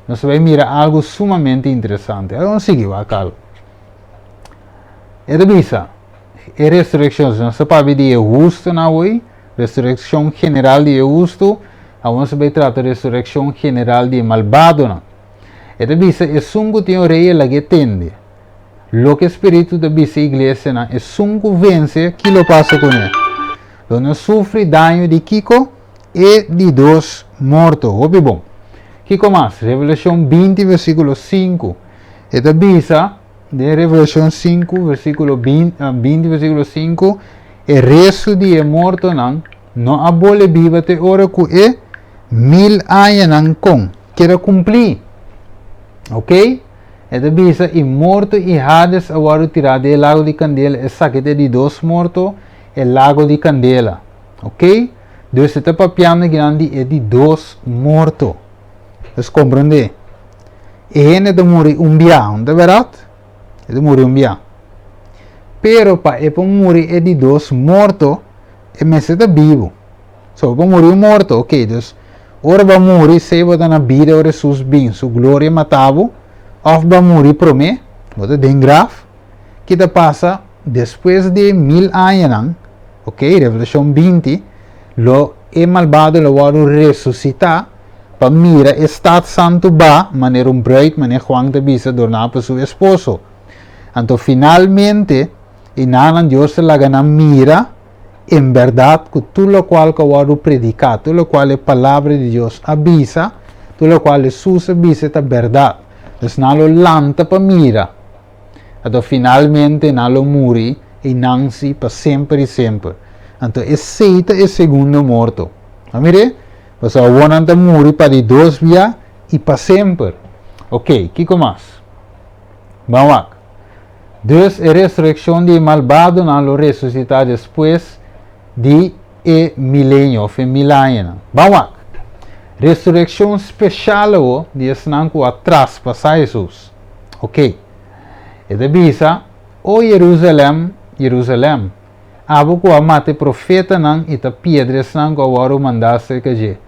A: nos ta bai mira algu sumamente interesante. Awor nos sigui wak algu. E ta bisa, e resurekshon, si nos ta papia di e hustunan awor, resurekshon general di e hustu, awor nos ta bai trata resurekshon general di e malbadonan. E ta bisa, esun ku tin orea lag'é tende. Loke e Spiritu ta bisa e iglesianan, esun ku vense, ki lo pasa kuné? Lo no sufri daño di kiko? E di dos morto. Hopi bon. Kiko mas? Revelashon 20 versíkulo 5. E ta bisa den Revelashon 5 versíkulo 20 versíkulo 5, e restu di e mortonan no a bole biba te ora ku e 1000 añanan kon keda kumplí. Ok? E ta bisa, I morto i Hades a wòrdu tirá den e lago di kandela, esaki ta e di dos morto, e lago di kandela. Ok? Dus e ta papiando akinan di e di dos morto. Dus komprondé. E hende ta muri un bia, no ta bèrdat? E ta muri un bia. Pero pa e por muri e di dos morto, e mester ta bibu. So, bo muri un morto, ok, dus ora bo a muri, sea bo ta na bida ora Hesus bin, su gloria mata bo, of bo a muri prome, bo ta den graf, ki ta pasa despues di e mil añanan, ok, Revelashon 20, lo e malbado lo wòrdu resusitá pa mira e stat santu ba manera un bruid, manera Juan ta bisa, dorná pa su esposo. Anto finalmente, e nanan Dios ta laga nan mira, En bèrdat ku tur lokual ku a wòrdu prediká, tur lokual e Palabra di Dios a bisa, tur lokual Hesus a bisa ta bèrdat. Dus nan lo lanta pa mira. Anto finalmente nan lo muri i nan si pa semper i semper. Anto esei ta e segundo morto. A mir'é? Pasobra awor nan ta muri pa di dos bia i pa semper. Oké, kiko mas? Ban wak. Dus e resurekshon di e malbadonan lo resusitá despues di e milenio òf e milañanan. Ban wak! Resurekshon speshal awo di esnan ku a traspasá Hesus. Oké. E ta bisa, O Yerusalèm, Yerusalèm, abo ku a mata e profetanan i ta piedra esnan ku a wòrdu mandá serka dje!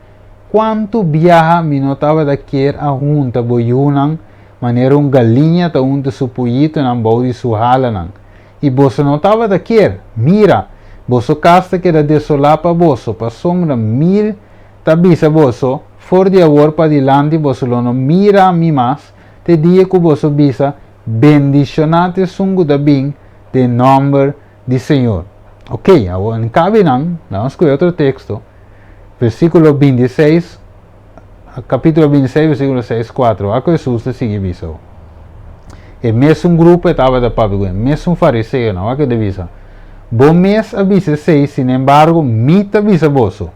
A: Kuantu biaha mi no tabata kier a hunta bo yunan manera un galiña ta hunta su puyitonan bou di su halanan. I boso no tabata kier. Mira! Boso kas ta keda desolá pa boso, pasobra mi ta bisa boso, For di awor padilanti boso lo no mira mi mas, te dia ku boso bisa, Bendishoná ta esun ku ta bin den nòmber di Señor. Oke, awor en kabe nan, laga nos skohe otro teksto, versíkulo 26. Capítulo 26, versículo 6, 4. Wak ku Hesus ta sigui bisa bo. E mesun grupo e tabata papia ku e mesun fariseonan. Wak ku e ta bisa, Bo mes a bisa esei, sinembargo, mi ta bisa boso,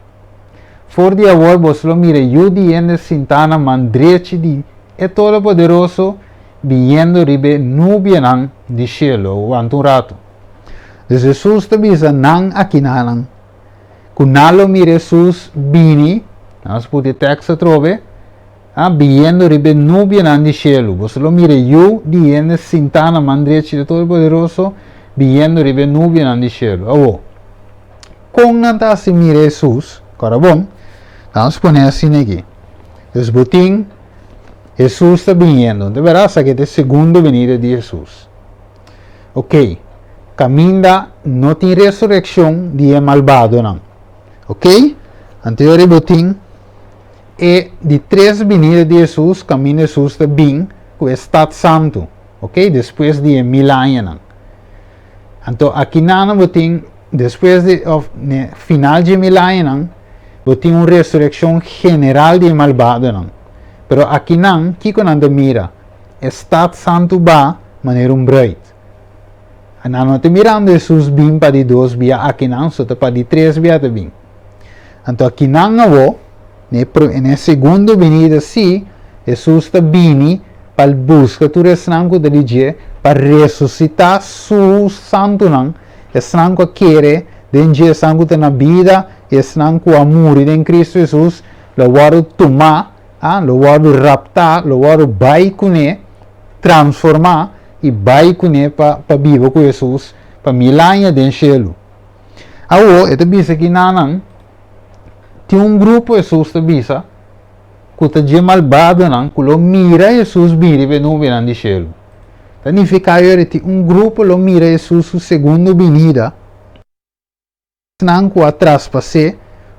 A: For di awor boso lo mira e Yu di hende sintá na man drechi di e Todopoderoso, biniendo riba e nubianan di shelu. Wanta un ratu. Dus Hesus ta bisa nan akinanan. Ku nan lo mira Hesus bini, nos pudi e tekst atrobe, a biniendo riba e nubianan di shelu. Boso lo mira e Yu di hende sintá na man drechi di Todopoderoso, biniendo riba e nubianan di shelu. Awor, kon nan ta hasi mira Hesus? Kòrda bon, nos pone asina aki. Dus bo tin Hesus ta biniendo. Ta bèrdat esaki ta e segundo benida di Hesus. Ok, kaminda no tin resurekshon di e malbadonan. Ok, anto yori bo tin e di tres binida di Hesus, kaminda Hesus ta bin ku e stat santu, ok, despues di e mil añanan. Anto akinan bo tin despues di òf ne final dje mil añanan, bo tin un resurekshon general di e malbadonan. Pero akinan, kiko nan ta mira? E stat santu ba manera un bruid. Nan no ta mirando Hesus bin pa di dos bia akinan, so ta pa di tres bia ta bin. Anto akinan awo, na e na e segundo binida si, Hesus ta bini pa buska tur esnan ku ta di dje pa resusitá su santunan, esnan ku a kere den dje, esnan ku ta na bida i esnan ku a muri den Kristu Hesus lo wòrdu tumá a lo wòrdu raptá, lo wòrdu bai kuné, transformá i bai kuné pa pa biba ku Hesus pa mil aña den shelu. Awor, e ta bisa ki nanan tin un grupo Hesus ta bisa ku ta dje malbadonan ku lo mira Hesus bini riba e nubenan di shelu. Ta nifiká yori tin un grupo lo mira Hesus su segundo binida. Esnan ku a traspas'é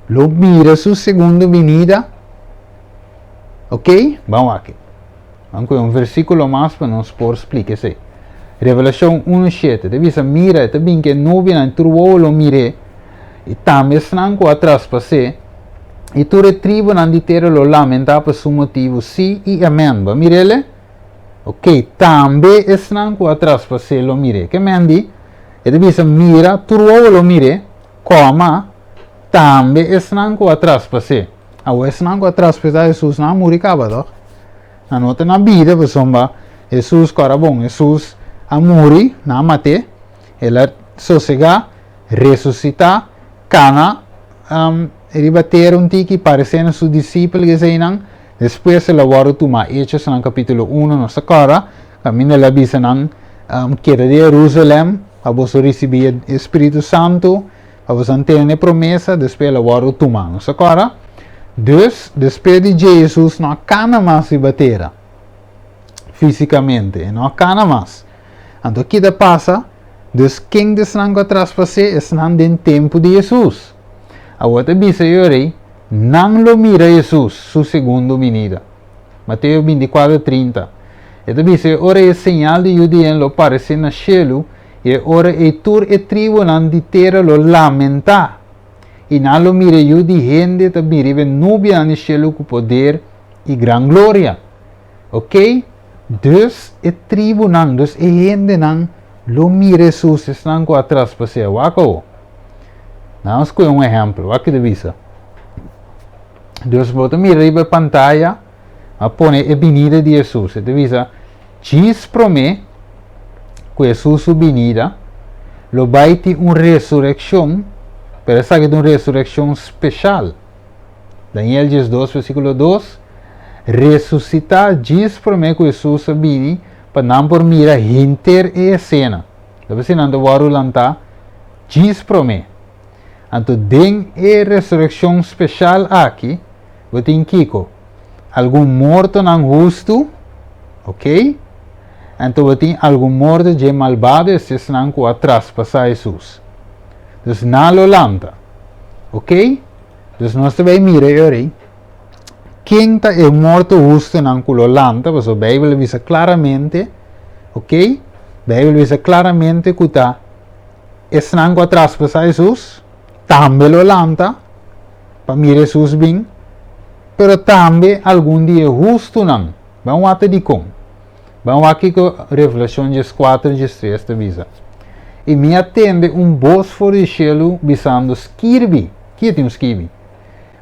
A: lo mira su segundo binida. Ok, ban wak. Ban kohe un versíkulo mas pa nos por splika esei. Revelashon 1:7 ta bisa, Mira, e ta bin ku e nubianan, i tur wowo lo mir'é, i tambe esnan ku a traspas'é, i tur e tribunan di tera lo lamentá pa su motibu. Sí i amèn. Bo a mir'é? Ok, tambe esnan ku a traspas'é lo mir'é. Ke men di? E ta bisa, Mira, tur wowo lo mir'é, kòma, tambe esnan ku a traspas'é. Awor esnan ku a traspasá Hesus nan a muri kaba, tòg? Nan no ta na bida pasobra Hesus kòrda bon, Hesus a muri, nan a mat'é, el a sosegá, resusitá, kana riba tera un tiki, paresé na su disipel eseinan, despues el a wòrdu tumá. Hechosnan kapítulo uno nos ta kòrda, kaminda el a bisa nan, Keda di Herusalèm pa boso risibí e Spiritu Santu, pa boso a tene e promesa, despues el a wòrdu tumá. Nos ta kòrda? Dus, despues di dje Hesus no a kana mas riba tera, físikamente, e no a kana mas. Anto ki ta pasa? Dus ken di esnan ku a traspas'é? Esnan den tempu di Hesus. Awor ta bisa e rei, Nan lo mira Hesus, su segundo binida. Mateo 24, 30. E ta bisa e ora ei e señal di Yu di Hende lo paresé na shelu, i e ora ei tur e tribunan di tera lo lamentá, i nan lo mira e Yu di Hende ta bin riba e nubianan di shelu ku poder i gran gloria. Oké? Dus e tribunan, dus e hendenan lo mira Hesus, esnan ku a traspas'é. Wak awo. Nan a skohe un ehèmpel. Wak ki ta bisa. Dus bo ta mira riba e pantaya, a pone e binida di Hesus. E ta bisa, djis promé ku Hesus su binida, lo bai tin un resurekshon, pero esaki ta un resurekshon speshal. Daniel 12 versíkulo 2, Resusitá djis promé ku Hesus a bini pa nan por mira henter e esena. Ta p'esei nan ta wòrdu lantá djis promé. Anto den e resurekshon speshal aki bo tin kiko? Algun mortonan hustu, ok, anto bo tin algun morto dje malbado, esta esnan ku a traspasá Hesus. Dus nan lo lanta. Ok? Dus nos ta bai mira e ora ei ken ta e morto hustunan ku lo lanta, pasobra Beibel a bisa klaramente, ok, Beibel a bisa klaramente ku ta esnan ku a traspasá Hesus tambe lo lanta pa mira Hesus bin, pero tambe algun di e hustunan. Ban wak dikon. Ban wak kiko Revelashon 14 13 ta bisa. I mi a tende un bos for di shelu bisando, Skirbi! Ki e tin skibi?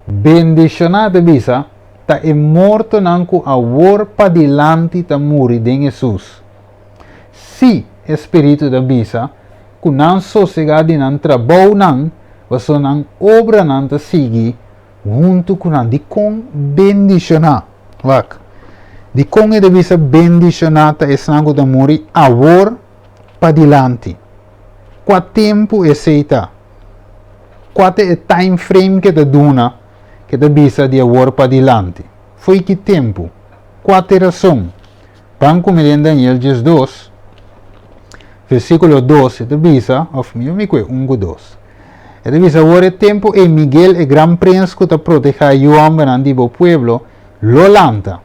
A: Bendishoná ta bisa ta e mortonan ku awor padilanti ta muri den Hesus. Sí, e Spiritu ta bisa ku nan sosegá di nan trabounan, pasobra nan obranan ta sigui huntu ku nan. Dikon bendishoná? Wak. Dikon e ta bisa bendishoná ta esnan ku ta muri awor padilanti? Kua tempu esei ta? Kua ta e time frame ke ta duna ke ta bisa di awor padilanti? Fo'i ki tempu? Kua ta e rason? Ban ku mi den Daniel 12, versíkulo 2, e ta bisa, òf mihó mi kue un ku dos. E ta bisa, Awor e tempu ei Miguel, e gran prens ku ta protehá e yu hòmbernan di bo pueblo, lo lanta,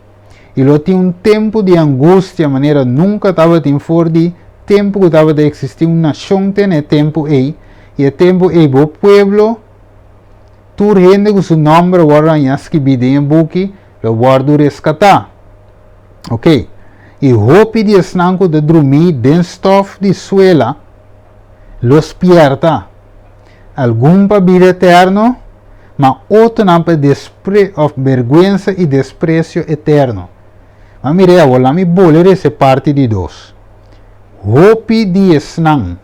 A: i lo tin un tempu di angustia manera nunka tabatin for di tempu ku tabata eksistí un nashon te na e tempu ei, i e tempu ei bo pueblo, tur hende ku su nòmber a wòrdu hañá skibí den e buki, lo wòrdu reskatá. Ok. I hopi di esnan ku ta drumí den stòf di suela lo spièrta, algun pa bida eterno, ma otronan pa despre òf bèrgwensa i despresio eterno. Ma mir'é awor, laat mi bole rese parti di dos. Hopi di esnan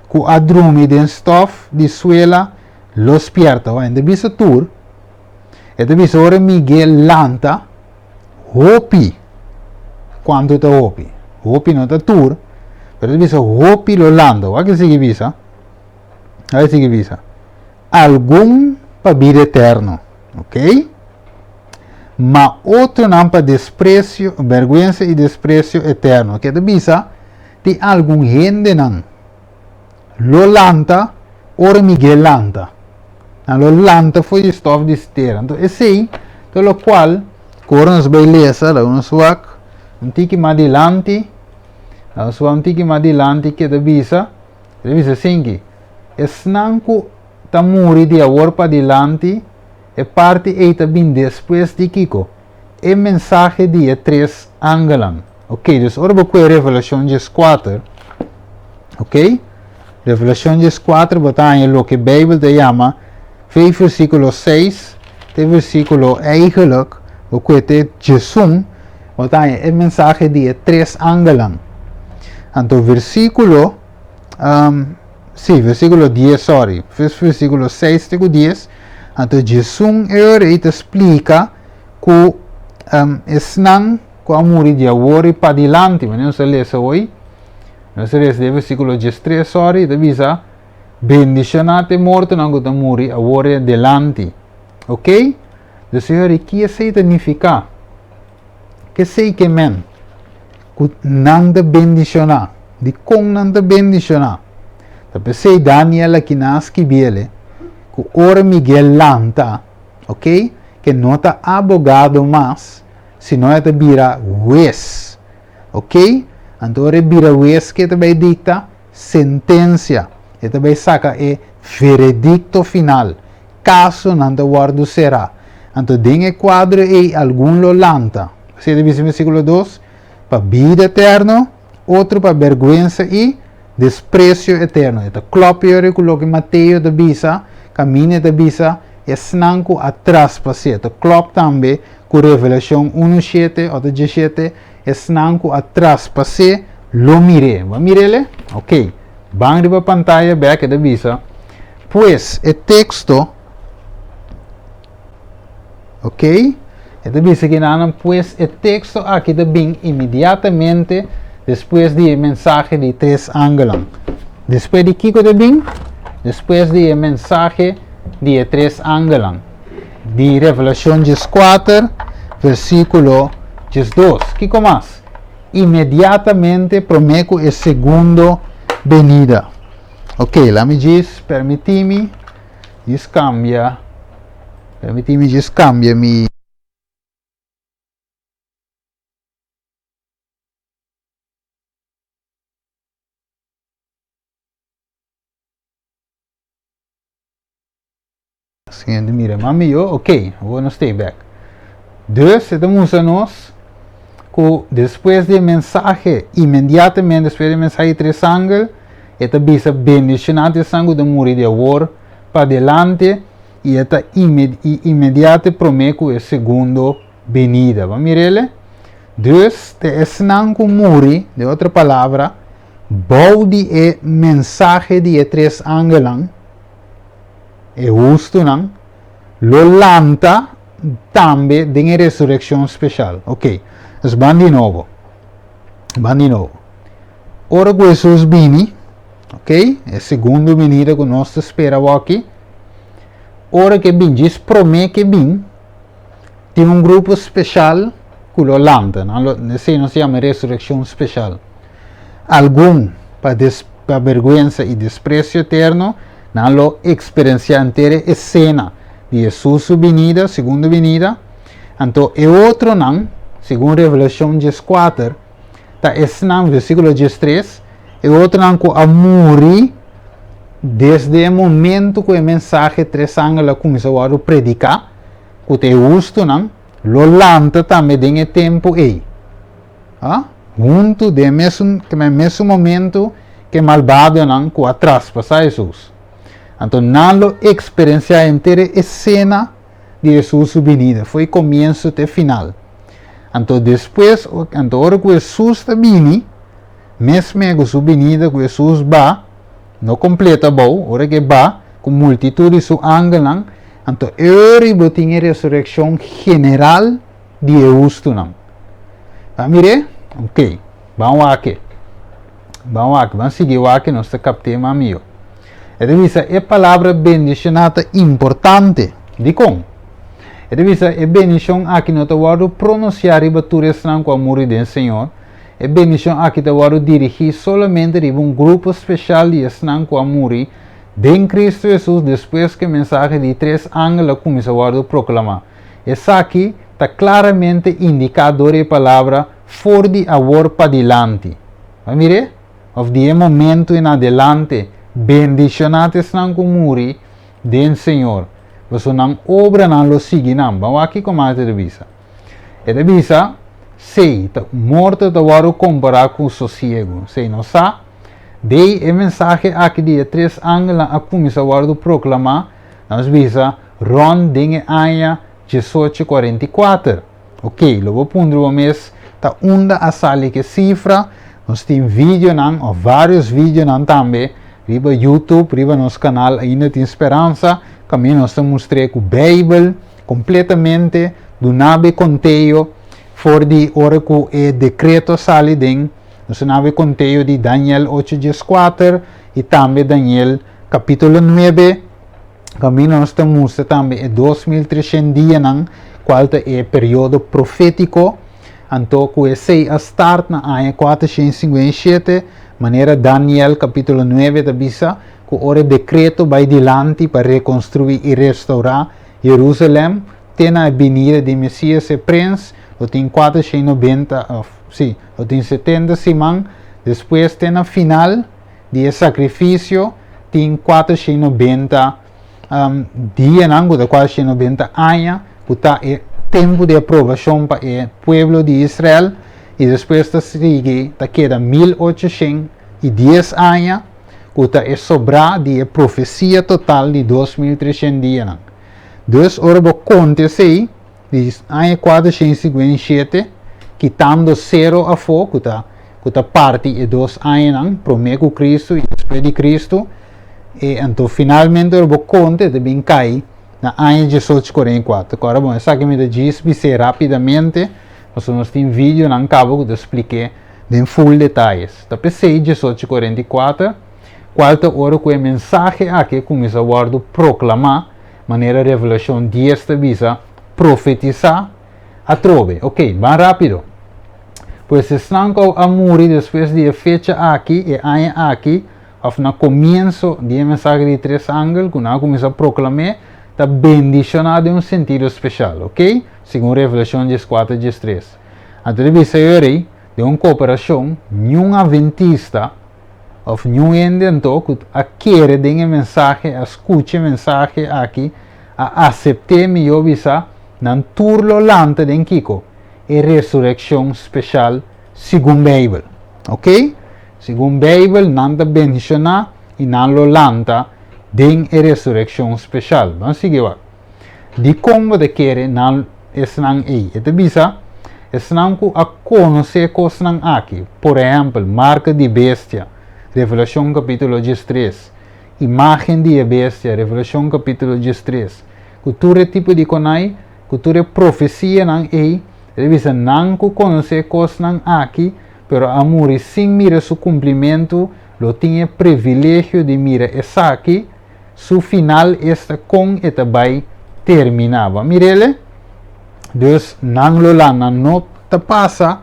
A: ku a drumi den stòf di suela lo spièrta. Wak, e ta bisa tur. E ta bisa ora Miguel lanta, hopi, kuantu ta hopi? Hopi no ta tur, pero e ta bisa hopi lo lanta. Wak e sigui bisa? Wak e sigui bisa? Algun pa bida eterno, ok? Ma otronan pa despresio, bèrgwensa i despresio eterno. Ke ta bisa tin algun hendenan lo lanta ora Miguel lanta. Nan lo lanta for di stof di stera. Anto esei ta lokual ku ora nos bai lesa, laga nos wak un tiki mas dilanti, laga nos wak un tiki mas dilanti ke ta bisa, e ta bisa asinki, esnan ku ta muri di awor padilanti, e parti ei ta bin despues di kiko? E mensahe di e tres angelnan. Ok, dus ora bo kue Revelashon 14, ok, Revelashon 14 bo ta haña loke Beibel ta yama vei versíkulo 6 te versíkulo eigenlijk bo kue te 11, Bo ta haña e mensahe di e tres angelnan. Anto versíkulo, um, sí, versíkulo 10, sorry, versíkulo 6 te ku 10, anto 11 e ora ei ta splika ku um, esnan ku a muri di awor i padilanti, manera nos a lesa hoy, nos a lesa den versíkulo 13, sorry, ta bisa, Bendishoná ta e mortonan ku ta muri awor i adelanti. Ok? Dus e ora ei, ki esei ta nifiká? Kesei ke men ku nan ta bendishoná? Dikon nan ta bendishoná? Ta p'esei Daniel aki nan a skibiel ku ora Miguel lanta, ok, ke no ta abogado mas, sino e ta bira hues. Ok? Anto ora e bira hues ke ta bai dikta? Sentensia. E ta bai saka e veredikto final. Kasonan ta wòrdu será. Anto den e kuadro ei algun lo lanta. Así ta bisa den versíkulo dos, pa bida eterno, otro pa bèrgwensa i despresio eterno. E ta klòp yori ku loke Mateo ta bisa, kaminda e ta bisa esnan ku a traspas'é. Ta klòp tambe ku Revelashon unu shete òf ta diesshete, esnan ku a traspas'é lo mir'é. Bo a mir'é? Oké. Ban riba pantaya bèk e ta bisa. Pues, e teksto, ok, e ta bisa kinanan, pues e teksto aki ta bin inmediatamente despues di e mensahe di tres angelnan. Despues di kiko ta bin? Despues di e mensahe di e tres angelnan. Di Revelashon 14, versíkulo 12. Kiko mas? Inmediatamente promé ku e segundo benida. Ok, la mi djis permití mi djis kambia, permití mi djis kambia mi. Siguiente mira mas mihó, ok, awor nos ta bek. Dus e ta mustra nos ku despues di e mensahe, inmediatamente despues di e mensahe di tres angel, e ta bisa bendishoná ta esnan ku ta muri di awor padelante i e ta inmediate promé ku e segundo benida. Bo a mir'el? Dus ta esnan ku muri, den otro palabra, bou di e mensahe di e tres angelnan, E hustunan lo lanta tambe den e resurekshon speshal. Ok, nos ban di nobo. Ban di nobo. Ora ku Hesus bini, ok, e segundo binida ku nos ta spera awaki, ora ku e bin, djis promé ku e bin, tin un grupo speshal ku lo lanta. Nan lo, esei nos yama resurekshon speshal. Algun pa des, pa bergwensa i despresio eterno, nan lo eksperensiá henter e esena di Hesus su binida, segundo binida. Anto e otronan, segun Revelashon 14, ta esnan, versíkulo 13, e otronan ku a muri desde e momento ku e mensahe tres angel a kuminsá wòrdu prediká, ku ta e hustunan, lo lanta tambe den e tempu ei. Ah, huntu den e mesun, e mesun momento ku e malbadonan ku a traspasá Hesus. Anto nan lo eksperensiá henter e esena di Hesus su binida, for e komienso te final. Anto despues, anto ora ku Hesus ta bini, mesme ku su binida ku Hesus ba, no kompleto abou, ora ku e ba ku multitut di su angelnan, anto e ora ei bo tin e resurekshon general di e hustunan. Ban mir'é? Ok, ban wak e. Ban wak, ban sigui wak e, nos ta kapt'é mas mihó. E ta bisa e palabra bendishoná ta importante. Dikon? E ta bisa e bendishon aki no ta wòrdu pronunsiá riba tur esnan ku a muri den Señor. E bendishon aki ta wòrdu dirigí solamente riba un grupo speshal di esnan ku a muri den Kristu Hesus despues ku e mensahe di tres angel a kuminsá wòrdu proklamá. Esaki ta klaramente indiká dor e palabra for di awor padilanti. Bo a mir'é? Òf di e momentu en adelante, bendishoná ta esnan ku muri den Señor, pasobra nan obranan lo sigui nan. Ban wak kiko mas e ta bisa. E ta bisa, Sí, ta morto ta wòrdu kompará ku sosiegu. Sí, nos sa, dei e mensahe aki di e tres angelnan a kuminsá wòrdu proklamá, nos bisa, Rond den e aña 1844. Ok, lo bo puntra bo mes, Ta unda a sali ku e sifra. Nos tin videonan, òf vários videonan tambe, riba YouTube, riba nos kanal Ainda Tin Speransa, kaminda nos ta mustr'é ku Beibel kompletamente duna bo e konteo for di ora ku e dekreto a sali den, nos ta duna bo e konteo di Daniel ocho dieskuater i tambe Daniel kapítulo nuebe. Kaminda nos ta mustra tambe e 2300 dianan, kual ta e periodo profétiko, anto ku esei a start na aña 457, manera Daniel kapítulo 9 ta bisa, ku ora e dekreto bai dilanti pa rekonstruí i restourá Jerusalèm te na e binida di Mesias e Prens, lo tin 490, òf sí, lo tin 70 siman, despues te na final di e sakrifisio tin 490 dianan, ku ta 490 aña, ku ta e tempu di aprobashon pa e pueblo di Israel, i despues ta sigui ta keda 1810 aña, ku ta e sobrá di e profesia total di 2300 dianan. Dus ora bo konta esei, di aña 457, kitando sero afó, ku ta ku ta parti e dos añanan, promé ku Kristu i despues di Kristu, e anto finalmente ora bo konta e ta bin kai na aña 1844. Kòrda bon, esaki mi ta djis bis'é rápidamente, pasobra nos tin videonan kaba ku ta splik'é den full detayes. Ta p'esei 1844, kual ta ora ku e mensahe aki a kuminsá wòrdu proklamá, manera Revelashon 10 ta bisa, profetisá atrobe. Ok, ban rápido. Pues esnan ku a muri despues di e fecha aki, e aña aki, òf na komienso di e mensahe di tres angel ku nan a kuminsá proklam'é, ta bendishoná den un sentido speshal, ok? Segun Revelashon 14, 13. Anto ta bisa e rei, den un kooperashon, niun aventista òf niun hende anto ku a kere den e mensahe, a skucha e mensahe aki, a asept'é, mihó bisa, nan tur lo lanta den kiko? E resurekshon speshal segun Beibel. Ok? Segun Beibel, nan ta bendishoná i nan lo lanta den e resurekshon speshal. Ban sigui wak. Dikon bo ta kere nan esnan ei? E ta bisa, Esnan ku a konosé kosnan aki, por ehèmpel, marka di bestia, Revelashon kapítulo 13, imágen di e bestia, Revelashon kapítulo 13, ku tur e tipo di konai, ku tur e profesianan ei, e ta bisa, nan ku konosé kosnan aki, pero a muri sin mira su kumplimentu, lo tin e privilegio di mira esaki, su final esta kon e ta bai terminá. Bo a mir'el? Dus nan lo la nan no ta pasa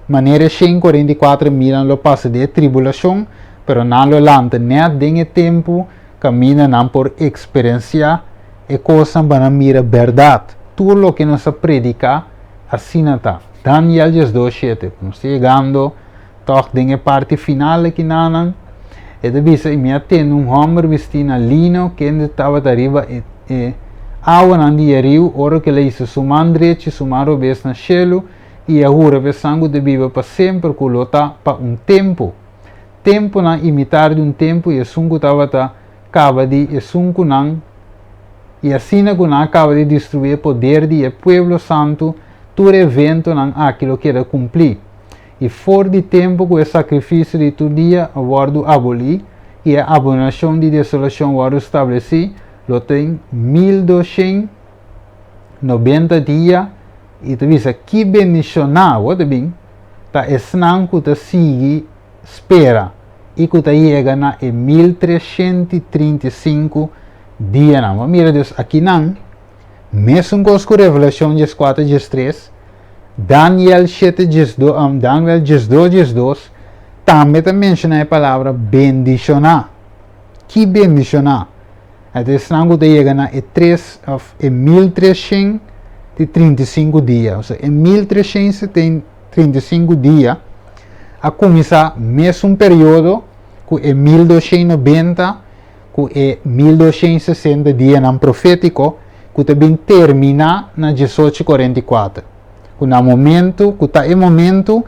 A: manera e 144.000 lo pasa den e tribulashon, pero nan lo lanta nèt den e tempu kaminda nan por eksperensiá e kosnan pa nan mira bèrdat. Tur loke nos a prediká asina ta. Daniel 12:7. Nos ta yegando Tòg den e parti final aki nanan, e ta bisa, I mi a tende un hòmber bistí na lino kende tabata riba e e awanan di e riu, ora ku el a hisa su man drechi i su man robes na shelu, i a hura pa esnan ku ta biba pa semper ku lo ta pa un tempu, tempunan i mitar di un tempu, i esun ku tabata kaba di esun ku nan, i asina ku nan a kaba di destruí e poder di e pueblo santu, tur e eventonan aki lo keda kumplí. I for di tempu ku e sakrifisio di tur dia a wòrdu abolí i e abominashon di desolashon wòrdu stablesí, lo tin 1290 dia, i ta bisa ki bendishoná bo ta bin ta esnan ku ta sigui spera i ku ta yega na e 1335 dianan. Bo mira dus akinan, mesun kos ku Revelashon 14, 13, Daniel shete diesdos, Daniel 12 diesdos tambe ta menshoná e palabra bendishoná. Ki bendishoná? E ta esnan ku ta yega na e tres òf e 1335 dia. Osea, e 1335 dia a kuminsá mesun periodo ku e 1290 ku e 1260 dianan profétiko ku ta bin terminá na 1844, ku na momentu ku ta e momentu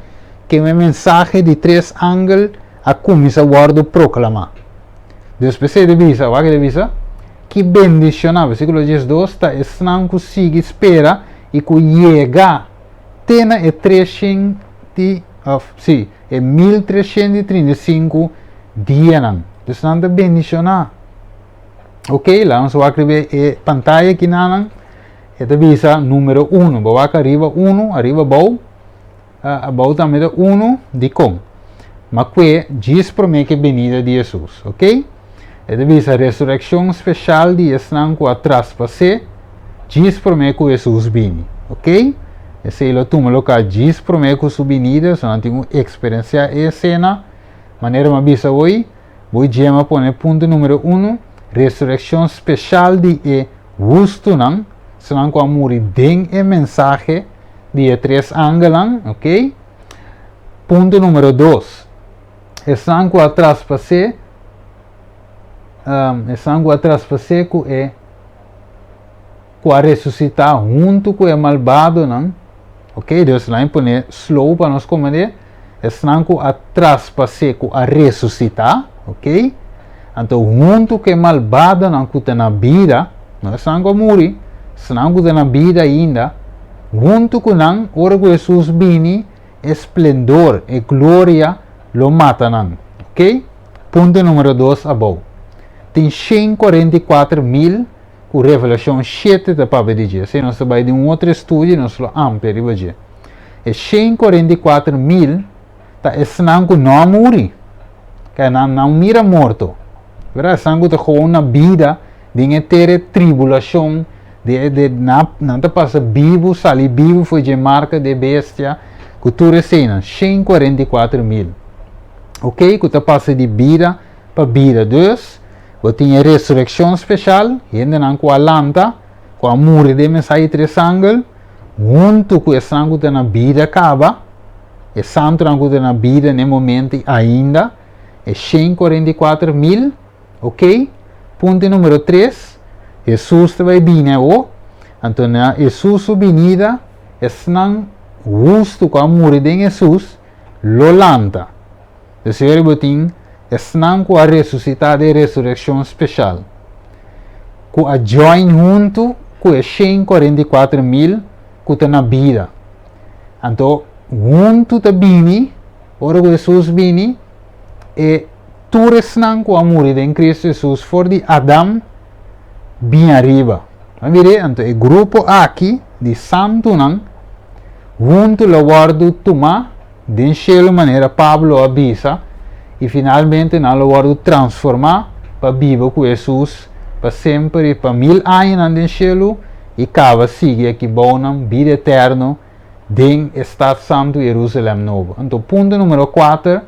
A: ku e mensahe di tres angel a kuminsá wòrdu proklamá. Dios p'esei ta bisa, wak e ta bisa, Ki bendishoná, versíkulo 12, ta esnan ku sigui spera i ku yega te na e di, òf sí, e 1335 dianan. Dus nan ta bendishoná. Ok, laga nos wak riba e pantaya kinanan. E ta bisa numero uno. Bo wak ariba uno, ariba abou. Abou tambe ta uno, dikon? Ma kue djis promé ku e benida di Hesus. Ok? E ta bisa resurekshon speshal di esnan ku a traspas'é djis promé ku Hesus bini. Ok? Esei lo tuma loka djis promé ku su binida, so nan tin ku eksperensiá e esena. Manera mi a bisa hoy, bo dje mi a pone punto numero uno, resurekshon speshal di e hustunan, esnan ku a muri den e mensahe di e tres angelnan, ok. Punto numero dos, esnan ku a traspas'é, esnan ku a traspas'é ku e ku a resusitá huntu ku e malbadonan, ok, Dios lain pone slow pa nos komprendé, esnan ku a traspas'é ku a resusitá, ok, anto huntu ku e malbadonan ku ta na bida, no esnan ku a muri, esnan ku ta na bida ainda, huntu ku nan, ora ku Hesus bini, e splendor, e gloria lo mata nan. Ok? Punto numero dos abou. Tin 144.000 ku Revelashon shete ta papia di dje. Esei nos ta bai den un otro estudio i nos lo amplia riba dje. E 144.000 ta esnan ku no a muri, ke nan no mira morto. Berdad? Esnan ku ta gewoon na bida den e tere tribulashon, de, de, na, nan ta pasa bibu, sali bibu for dje marka de bestia, ku tur eseinan, 144.000. Ok, ku ta pasa di bida pa bida. Dus, Bo tin e resurekshon speshal, hendenan ku a lanta, ku a muri den mensahe di tres angel, huntu ku esnan ku ta na bida kaba, e santunan ku ta na bida na e momento ainda, e 144.000, ok? Punto numero tres, Hesus ta bai bini awo, anto na Hesus su binida, esnan hustu ku a muri den Hesus lo lanta. Esei bo tin esnan ku a resusitá den resurekshon speshal, ku a join huntu ku e 144.000 ku ta na bida. Anto huntu ta bini, ora ku Hesus bini, e tur esnan ku a muri den Kristu Hesus for di Adam bin ariba. Bo mira? Anto e grupo aki di santunan huntu lo wòrdu tumá den shelu manera Pablo a bisa, i finalmente nan lo wòrdu transformá pa biba ku Hesus pa semper i pa mil añanan den shelu i kaba sigui aki bou nan bida eterno den e stat santu Yerusalèm nobo. Anto punto numero kuater,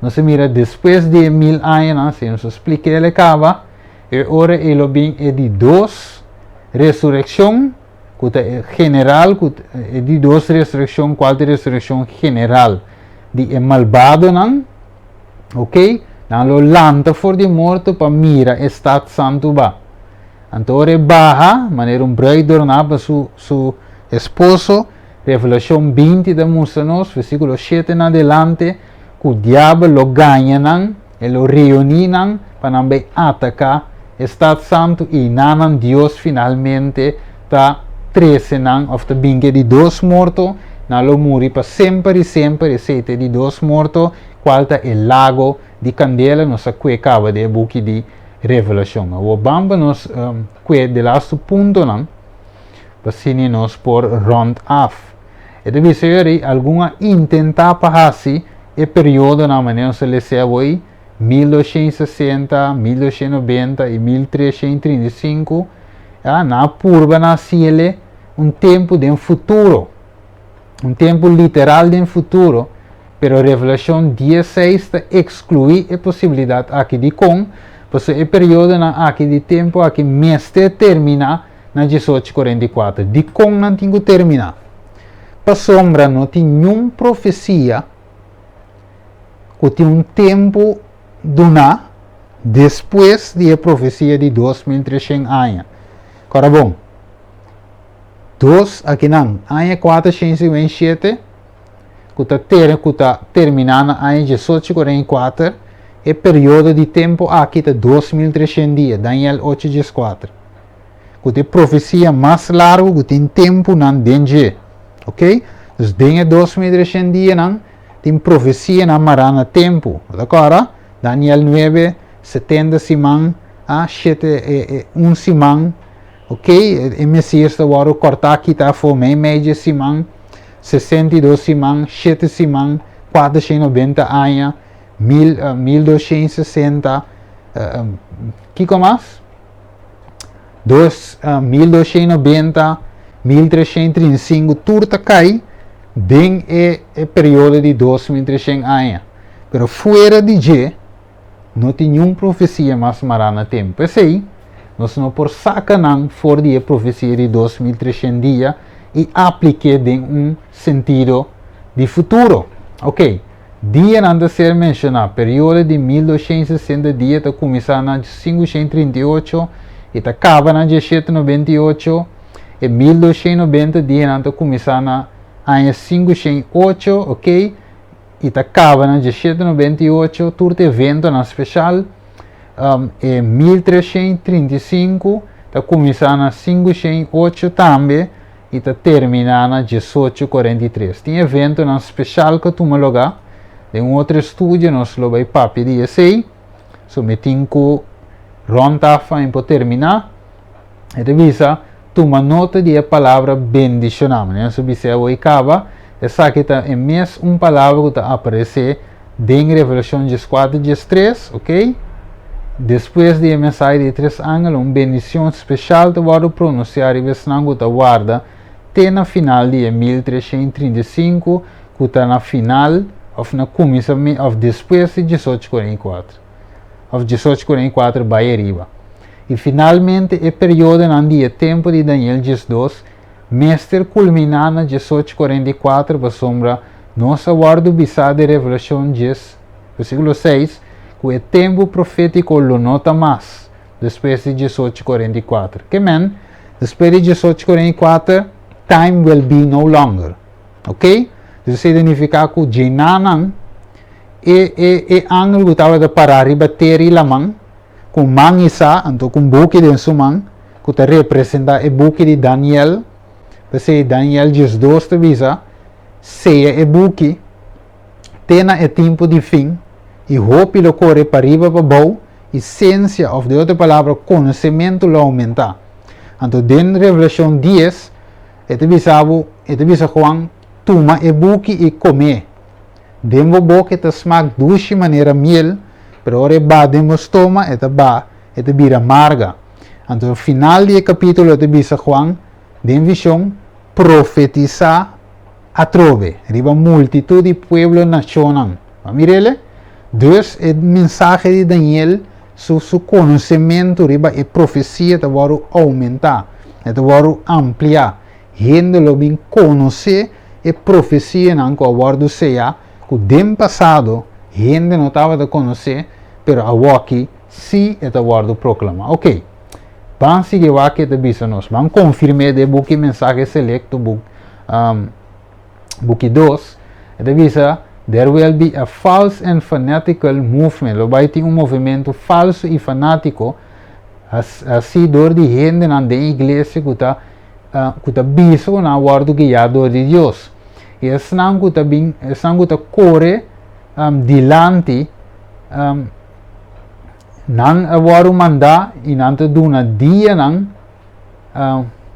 A: nos a mira despues di e mil añanan, si nos a splik'el e kaba, e ora ei lo bin e di dos resurekshon, ku ta e general, ku e di dos resurekshon, kual ta e resurekshon general di e malbadonan, ok, nan lo lanta for di morto pa mira e stat santu ba. Anto ora e baha, manera un bruid dorná pa su su esposo, Revelashon 20 ta mustra nos, versíkulo 7 na adelante, ku diabel lo gaña nan, e lo reuní nan pa nan bai ataká e stat santu i nanan Dios finalmente ta trese nan òf ta bin ku e di dos morto, nan lo muri pa semper i semper, esei ta e di dos morto, kual ta e lago di kandela, nos a kue kaba den e buki di Revelashon. Awor ban pa nos kue de lastu puntonan pa asina nos por rònt af. E ta bisa yori algun a intentá pa hasi e periodonan manera nos a lesa awor, 1260, 1290 i 1335, ya, nan a purba na hasiele un tempu den futuro, un tempu literal den futuro, pero Revelashon 16 ta ekskluí e posibilidat aki. Dikon? Pasobra e periodonan aki di tempu aki mester terminá na 1844. Dikon nan tin ku terminá? Pasobra no tin niun profesia ku tin un tempu duná despues di e profesia di 2300 aña. Kòrda bon, dos akinan, aña 457 ku ta ter ku ta terminá na aña 1844, e periodo di tempu aki ta 2300 dia, Daniel ocho dieskuater, ku ta e profesia mas largu ku tin tempunan den dje. Ok? Dus den e 2300 dianan tin profesianan mará na tempu. Bo ta kòrda? Daniel 9, 70 siman, a 7, un siman, ok, e Mesias ta wòrdu kòrtá kitá afó meimei dje siman, 62 siman, 7 siman, 490 aña, 1260, kiko mas? 1290, 1335, tur ta kai den e periodo di 2300 aña. Pero fuera di dje, no tin niun profesia mas mará na tempu. P'esei, nos no por saka nan for di e profesia di 2300 dia i aplik'é den un sentido di futuro. Ok, dianan ta ser menshoná. Periodo di 1260 dia ta kuminsá na 538 i ta kaba na 1798. E 1290 dianan ta kuminsá na aña 508, ok, i ta kaba na 1798. Tur ta eventonan speshal. E 1335 ta kuminsá na 508 tambe i ta terminá na 1843. Tin eventonan speshal ku a tuma lugá. Den un otro estudio nos lo bai papia di esei. So mi tin ku rònt af pa mi por terminá. E ta bisa, Tuma nota di e palabra bendishoná. Manera nos a bisa awor i kaba, esaki ta e mes un palabra ku ta aparesé den Revelashon 14 13, ok? Despues di e mensahe di e tres angel, un bendishon speshal ta wòrdu pronunsiá riba esnan ku ta warda te na final di e 1335, ku ta na final òf na kuminsamentu òf despues di 1844, òf 1844 bai ariba. I finalmente e periodonan di e tempu di Daniel 12 mester kulminá na 1844 pasobra nos a wòrdu bisá den Revelashon 10, versíkulo 6, ku e tempu profétiko lo no ta mas despues di 1844. Ke men, despues di 1844, time will be no longer. Ok? Dus esei ta nifiká ku djenanan e e e angel ku tabata pará riba tera i laman, ku man isá, anto ku un buki den su man, ku ta representá e buki di Daniel. P'esei Daniel 12 ta bisa, Seya e buki te na e tempu di fin, i hopi lo kore pariba pabou, i siensia, òf den otro palabra, konosementu lo oumentá. Anto den Revelashon 10, e ta bisa bo, e ta bisa Juan, Tuma e buki i kom'é. Den bo boka e ta smak dushi manera miel, pero ora e ba den bo stoma e ta ba, e ta bira marga. Anto final di e kapítulo e ta bisa Juan den vishon, Profetisá atrobe riba multitut di pueblo nashonnan. Bo a mir'el? Dus e mensahe di Daniel su su konosementu riba e profesia ta wòrdu oumentá, e ta wòrdu ampliá. Hende lo bin konosé e profesianan ku a wòrdu seyá, ku den pasado hende no tabata konosé, pero awoki sí e ta wòrdu proklamá. Oke, ban sigui wak ke ta bisa nos. Ban konfirm'é den buki Mensahe Selekto, buk, buki 2. E ta bisa, There will be a false and fanatical movement. Lo bai tin un movementu falsu i fanátiko, hasí dor di hendenan den iglesia ku ta ku ta bisa ku nan a wòrdu guiá dor di Dios. I esnan ku ta bin, esnan ku ta kore dilanti, nan a wòrdu mandá i nan ta duna dianan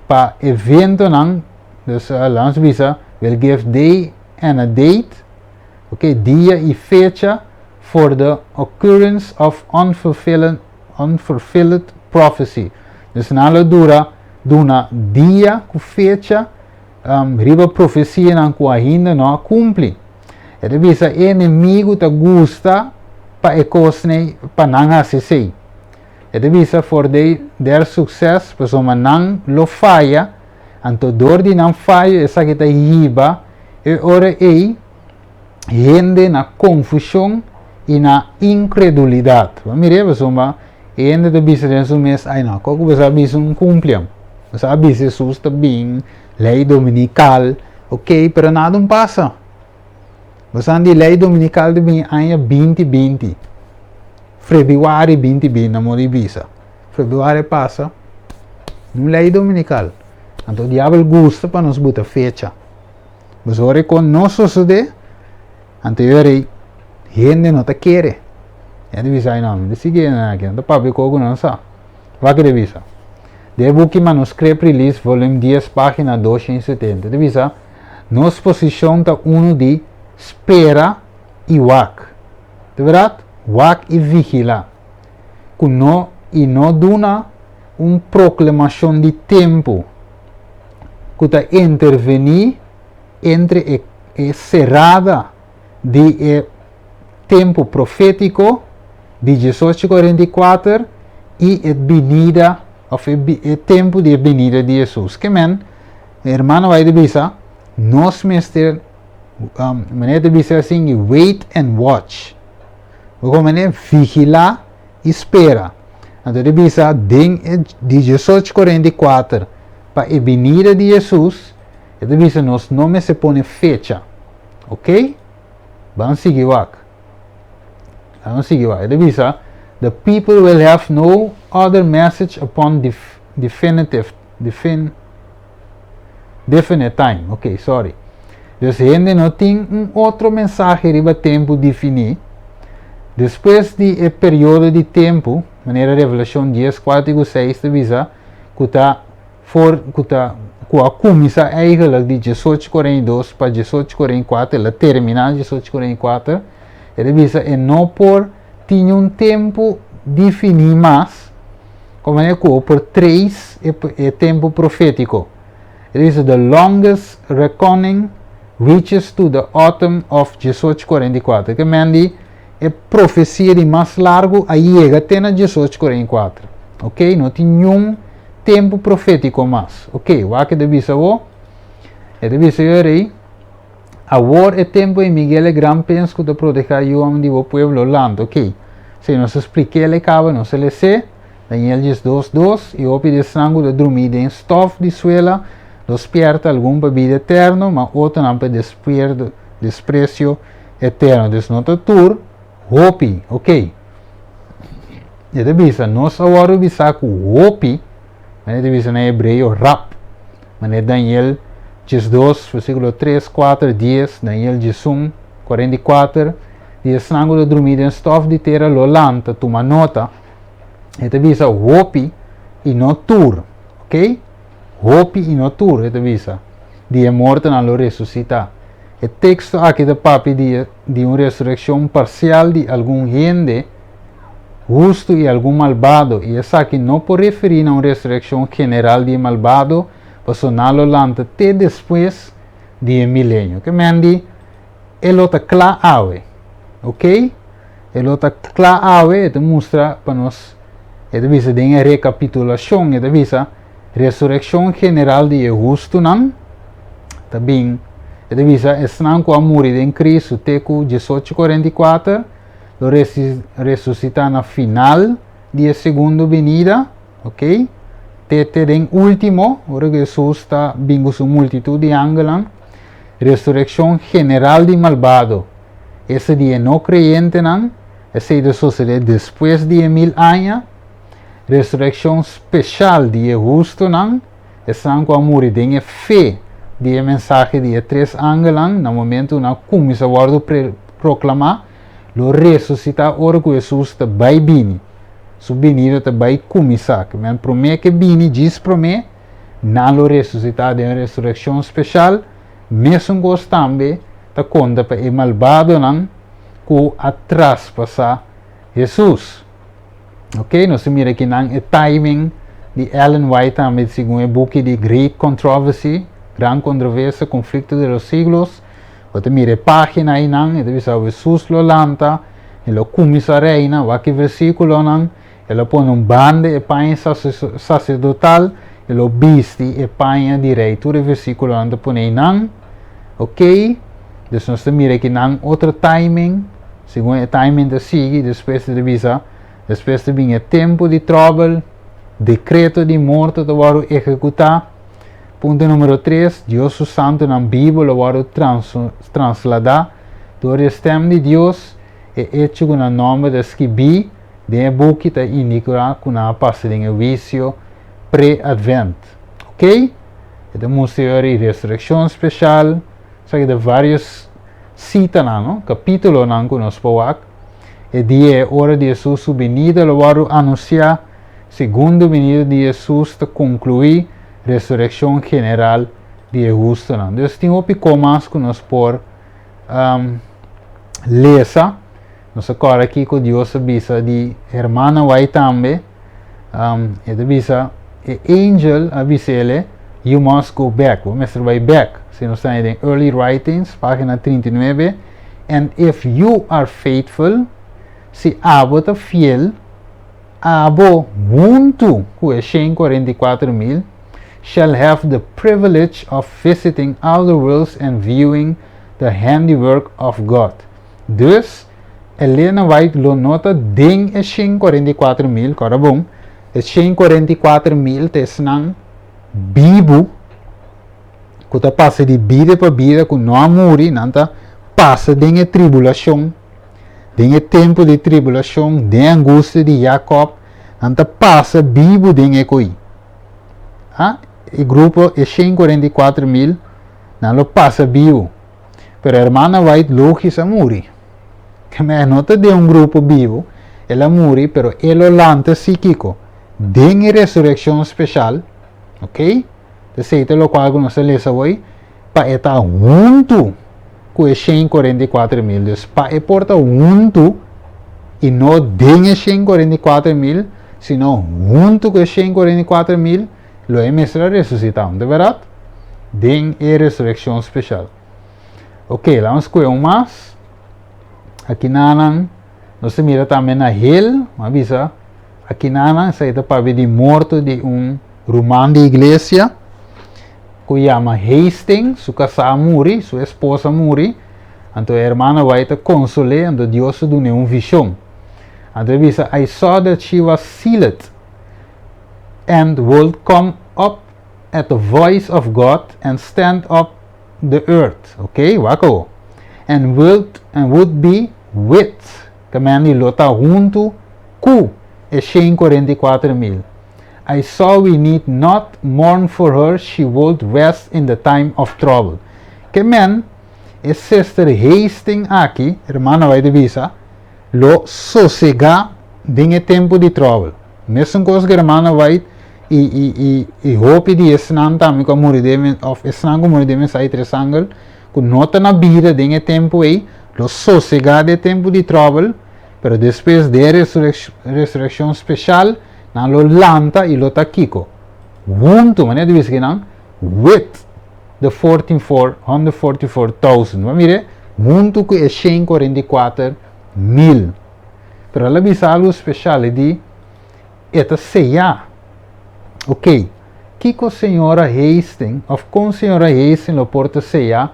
A: pa eventonan, dus laga nos bisa, will give day and a date, ok, dia i fecha for the occurrence of unfulfilled, unfulfilled prophecy. Dus nan lo dura duna dia ku fecha riba profesianan ku ainda no a kumpli. E ta bisa e enemigu ta gusta pa e kosnan pa nan hasi esei. E ta bisa for they their success pasobra nan lo faya, anto dor di nan fayo esaki ta hiba e ora ei hende na konfushon i na inkredulidat. Bo a mira pasobra e hende ta bisa den su mes, ai no, koko bo sa bisa un kumpliam? Bo sa bisa Hesus ta bin, lei dominikal, ok, pero nada un pasa. Bo sa di lei dominikal ta bin aña 2020, febrüari 2020 na modo di bisa. Febrüari pasa, un lei dominikal. Anto diabel gusta pa nos buta fecha. Pues ora ku no sosodé, anto e ora ei hende no ta kere. Hende bisa, ai no, mi ta sigui hende aki, nan ta papia kos ku nan sa. Wak e ta bisa. Den e buki Manuscript Release, volume 10, página 270, ta bisa, Nos posishon ta unu di spera i wak. Ta bèrdat? Wak i vigilá. Ku no i no duna un proklamashon di tempu ku ta intervení entre e e serada di e tempu profétiko di 1844 i e binida òf e e tempu di e binida di Hesus. Ke men, e hermano White ta bisa, nos mester, manera ta bisa asin, wait and watch. Bo komo manera vigilá i spera. Anto ta bisa den e di 1844 pa e binida di Hesus, e ta bisa nos no mester pone fecha. Ok? Ban sigui wak. Ban sigui wak. E ta bisa, The people will have no other message upon def definitive, defin, definite time. Ok, sorry. Dus hende no tin un otro mensahe riba tempu definí. Despues di e periodo di tempu, manera Revelashon 10, 4 ku 6 ta bisa, ku ta for ku ta ku a kuminsá eigenlijk di 1842 pa 1844, el a terminá 1844, e ta bisa e no por tin un tempu definí mas, komo manera ku por trace e e tempu profétiko. E ta bisa the longest reckoning reaches to the autumn of 1844. Ke men di e profesia di mas largu a yega te na 1844. Ok, no tin niun tempu profétiko mas. Ok, wak e ta bisa bo? E ta bisa yo rei, Awor e tempu ei Miguel e gran prins ku ta protehá yu hòmber di bo pueblo lanta. Ok, si nos a splik'é el kaba, nos a les'é. Daniel 12, 2, I hopi di esnan ku ta drumí den stòf di suela lo spièrta, algun pa bida eterno, ma otronan pa despresio eterno. Dus no ta tur hopi, ok. E ta bisa, nos a wòrdu bisá ku hopi, manera e ta bisa na hebreo, rap, manera Daniel 12, versíkulo 3, 4, 10, Daniel 11, 44, di esnan ku ta drumí den stòf di tera lo lanta, tuma nota. E ta bisa hopi i no tur, ok? Hopi i no tur, e ta bisa, di e mortonan lo resusitá. E teksto aki ta papia di di un resurekshon parsial di algun hende hustu i algun malbado, i esaki no por referí na un resurekshon general di e malbado, pasobra nan lo lanta te despues di e milenio. Ke men di e lo ta kla awe, ok? E lo ta kla awe, e ta mustra pa nos, e ta bisa den e rekapitulashon, e ta bisa resurekshon general di e hustunan ta bin, e ta bisa esnan ku a muri den Kristu te ku 1844 lo resusitá na final di e segundo binida, ok? Te te den último, ora ku Hesus ta bin ku su multitut di angelnan, resurekshon general di malbado. Esta di e no kreyentenan, esei ta sosodé despues di e mil aña. Resurekshon speshal di e hustunan, esnan ku a muri den e fe di e mensahe di e tres angelnan na momentu ku nan a kuminsá wòrdu proklamá, lo resusitá ora ku Hesus ta bai bini. Su binida ta bai kuminsá. Kimen promé ku e bini, djis promé, nan lo resusitá den un resurekshon speshal. Mesun kos tambe ta konta pa e malbadonan ku a traspasá Hesus. Ok, nos ta mira kinan e timing di Ellen White tambe segun e buki di Great Controversy, Gran Controversia, Conflicto de los Siglos. Bo ta mira e página einan, e ta bisa Hesus lo lanta, e lo kuminsá reina, wak e versíkulonan, e lo pone un banda e paña saserdotal, e lo bisti e paña di rei. Tur e versíkulonan ta pone einan. Ok, dus nos ta mira kinan otro timing. Segun e timing ta sigui, despues ta bisa, despues ta bin e tempu di tròbel, dekreto di morto ta wòrdu ehekutá. Punto numero tres, Dios su santunan bibu lo wòrdu transladá dor di e stèm di Dios. E echo ku nan nòmber ta skibí den e buki ta indiká ku nan a pasa den e huisio pre-Advent. Ok? E ta mustra e ora di resurekshon speshal. Esaki ta varios sitanan, no? Kapítulonan ku nos por wak. E dia e ora di Hesus su binida lo wòrdu anunsiá, segundo binida di Hesus ta konkluí resurekshon general di e hustunan. Dus tin hopi ko mas ku nos por lesa. Nos a kòrda kiko Dios a bisa di hermana White tambe. E ta bisa, e angel a bis'ele, You must go back. Bo mester bai bèk. Si nos ta den Early Writings, página 39, And if you are faithful, si abo ta fiel, abo huntu ku e 144,000 shall have the privilege of visiting all the worlds and viewing the handiwork of God. Dus, Elena White lo no ta den e 144,000, kòrda bon, e 144,000 ta esnan bibu ku ta pasa di bida pa bida, ku no a muri, nan ta pasa den e tribulashon, den e tempu di tribulashon, den angustia di Jakòb, nan ta pasa bibu den e koi. Ah, e grupo, e 144,000, nan lo pasa bibu. Pero hermana White logis a muri. Keme e no ta den un grupo bibu, el a muri, pero e lo lanta si kiko? Den e resurekshon speshal, ok? Esei ta lokual ku nos a lesa awor, pa e ta huntu ku e 144,000. Dus pa e por ta huntu i no den e 144,000, sino huntu ku e 144,000, lo e mester a resusitá, no ta bèrdat? Den e resurekshon speshal. Ok, laga nos skohe un mas. Akinanan nos ta mira tambe na hel, mi a bisa, akinanan esei ta papia di morto di un ruman di iglesia ku yama Hastings, su kasá a muri, su esposa a muri, anto e hermana bai ta konsol'é, anto Dios a dun'é un vishon. Anto e bisa, I saw that she was sealed and would come up at the voice of God and stand up the earth, ok, wak awo, and would, and would be with, kaminda di lo ta huntu ku e 144,000. I saw we need not mourn for her, she would rest in the time of trouble. Ke men, e sister Hastings aki, hermana bai di bisa, lo sosegá den e tempu di trouble. Mesun kos ku hermana White i i i i hopi di esnan tambe ku a muri den òf esnan ku a muri den mensahe tres angel ku no ta na bida den e tempu ei lo sosegá den e tempu di trouble, pero despues den e resurekshon speshal nan lo lanta i lo ta kiko? Huntu, manera di bisa kinan, with the 144,000. Bo a mira? Huntu ku e 144,000. Pero el a bisa algu speshal, e di, E ta seyá. Ok, kiko señora Hastings, òf kon señora Hastings lo por ta seyá,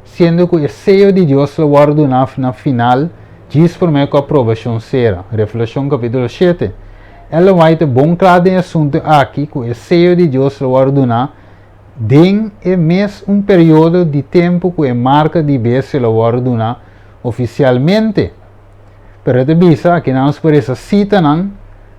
A: siendo ku e seyo di Dios lo wòrdu duná na final djis promé ku aprobashon sera? Revelashon kapítulo 7. Ellen White ta bon kla den e asuntu aki ku e seyo di Dios lo wòrdu duná den e mes un periodo di tempu ku e marka di bestia lo wòrdu duná ofisialmente. Pero e ta bisa, aki nan nos por resa sitanan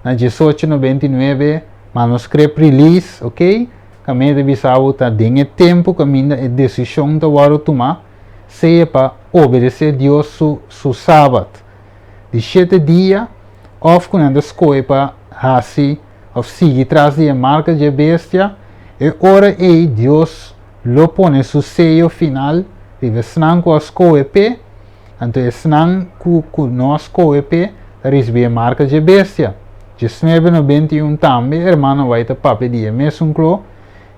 A: na 1899, manuscript release, ok, kaminda e ta bisa bo ta den e tempu kaminda e desishon ta wòrdu tumá, sea pa obedesé Dios su su Sabat di shete dia òf ku nan ta skohe pa hasi òf sigui tras di e marka dje bestia, e ora ei Dios lo pone su seyo final riba esnan ku a skohe p'e. Anto esnan ku ku no a skohe p'e ta risibí e marka dje bestia. 1991 tambe hermano White ta papia di e mesun klo,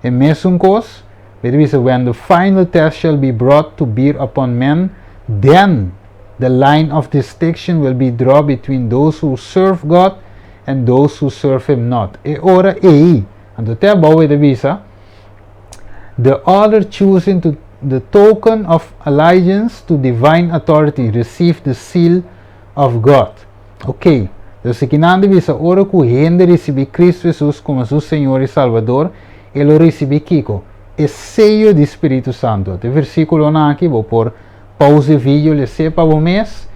A: e mesun kos, e ta bisa, When the final test shall be brought to bear upon men, then the line of distinction will be draw between those who serve God and those who serve him not. E ora ei, anto te abou e ta bisa, The other choosing to the token of allegiance to divine authority receive the seal of God. Ok, dus kinan di bisa ora ku hende risibí Kristu Hesus komo su Señor i Salbador, e lo risibí kiko? E seyo di Spiritu Santu. E versíkulonan aki bo por pausa e video les'é pa bo mes,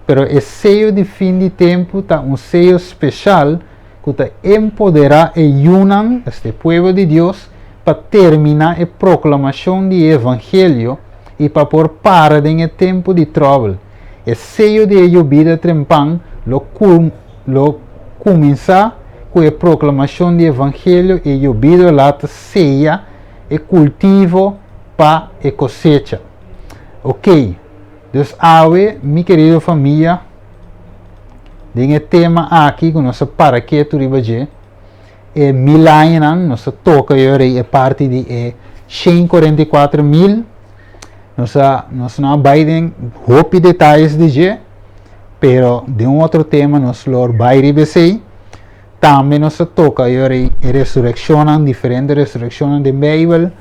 A: pero e seyo di fin di tempu ta un seyo speshal ku ta empoderá e yunan, esta e pueblo di Dios, pa terminá e proklamashon di e evangelio i pa por para den e tempu di tròbel. E seyo di e yobida trempan lo lo kuminsá ku e proklamashon di evangelio i e yobida la ta seya e kultivo pa e kosecha. Ok, dus awe mi kerido famia den e tema aki ku nos a para ketu riba dje, e milañanan, nos a toka yora e parti di e 144,000. Nos a nos no a bai den hopi detayes di dje, pero den un otro tema nos lo bai riba esei. Tambe nos a toka yora e resurekshonnan, diferente resurekshonnan den Beibel.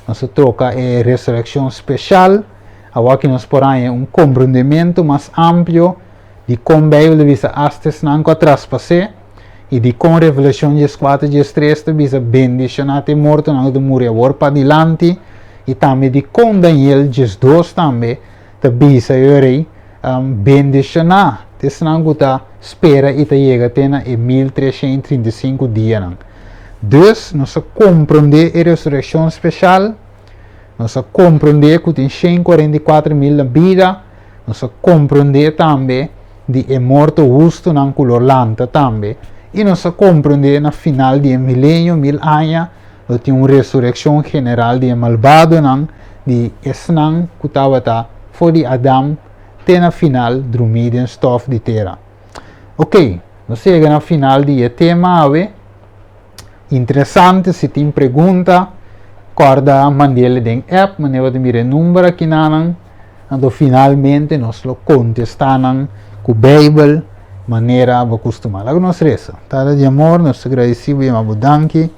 A: Nos a toka e resurekshon speshal. Awor aki nos por haña un komprendementu mas amplio di kon Beibel ta bisa asta esnan ku a traspas'é i di kon Revelashon 14 13 ta bisa bendishoná ta e mortonan ku ta muri awor padilanti i tambe di kon Daniel 12 tambe ta bisa e rei bendishoná ta esnan ku ta spera i ta yega te na e 1335 dianan. Dus nos a komprondé e resurekshon speshal, nos a komprondé ku tin 144,000 na bida. Nos a komprondé tambe di e morto hustunan ku lo lanta tambe, i nos a komprondé na final di e milenio, mil aña, lo tin un resurekshon general di e malbadonan, di esnan ku tabata for di Adam te na final drumí den stòf di tera. Oké, nos a yega na final di e tema awe. Interesante, si tin pregunta, kòrda mand'el den app, manera bo ta mira e number akinanan. Anto finalmente nos lo kontestá nan ku Beibel manera bo kustumá. Laga nos resa. Tata di amor, nos ta gradisí bo i yama bo danki.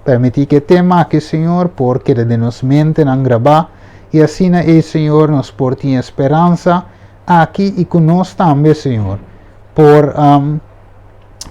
A: Permití ku e tema aki, Señor, por keda den nos mentenan grabá i asina ei, Señor, nos por tin e speransa aki i ku nos tambe, Señor, por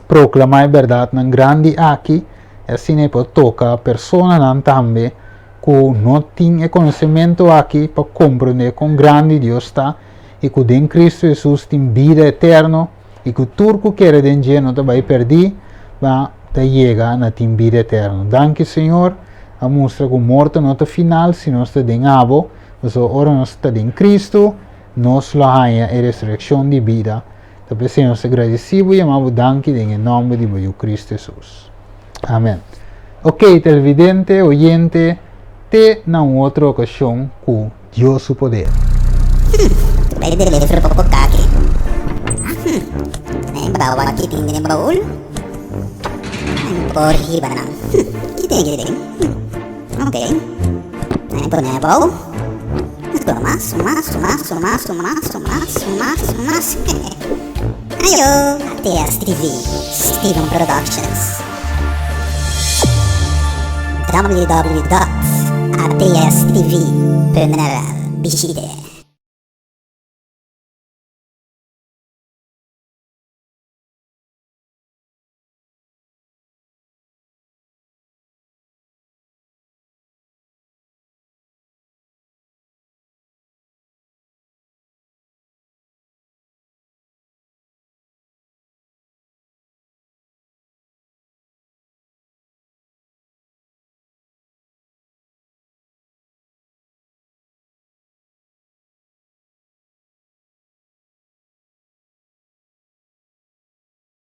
A: proklamá e bèrdatnan grandi aki i asina ei por toka personanan tambe ku no tin e konosementu aki pa komprondé kon grandi Dios ta i ku den Kristu Hesus tin bida eterno i ku tur ku kere den dje no ta bai pèrdí, ma ta yega na tin bida eterno. Danki Señor, a mustra ku morto no ta final si nos ta den abo, pasobra ora nos ta den Kristu, nos lo haña e resurekshon di bida. Ta p'esei nos ta gradisí bo i yama bo danki den e nòmber di bo Yu Kristu Hesus. Amen. Ok, televidente, oyente, te na un otro ocasion cu Dios su poder.
B: Bai deliver poco kaki. Nen bawa ki tin den baul. Nen por hiba nan. Ki tin ki tin? Ok. Nen pone abou. Mas, mas, mas, mas, mas, mas, mas, mas. Ayo, ATS TV, Steven Productions. www.atstv.nl Bishite.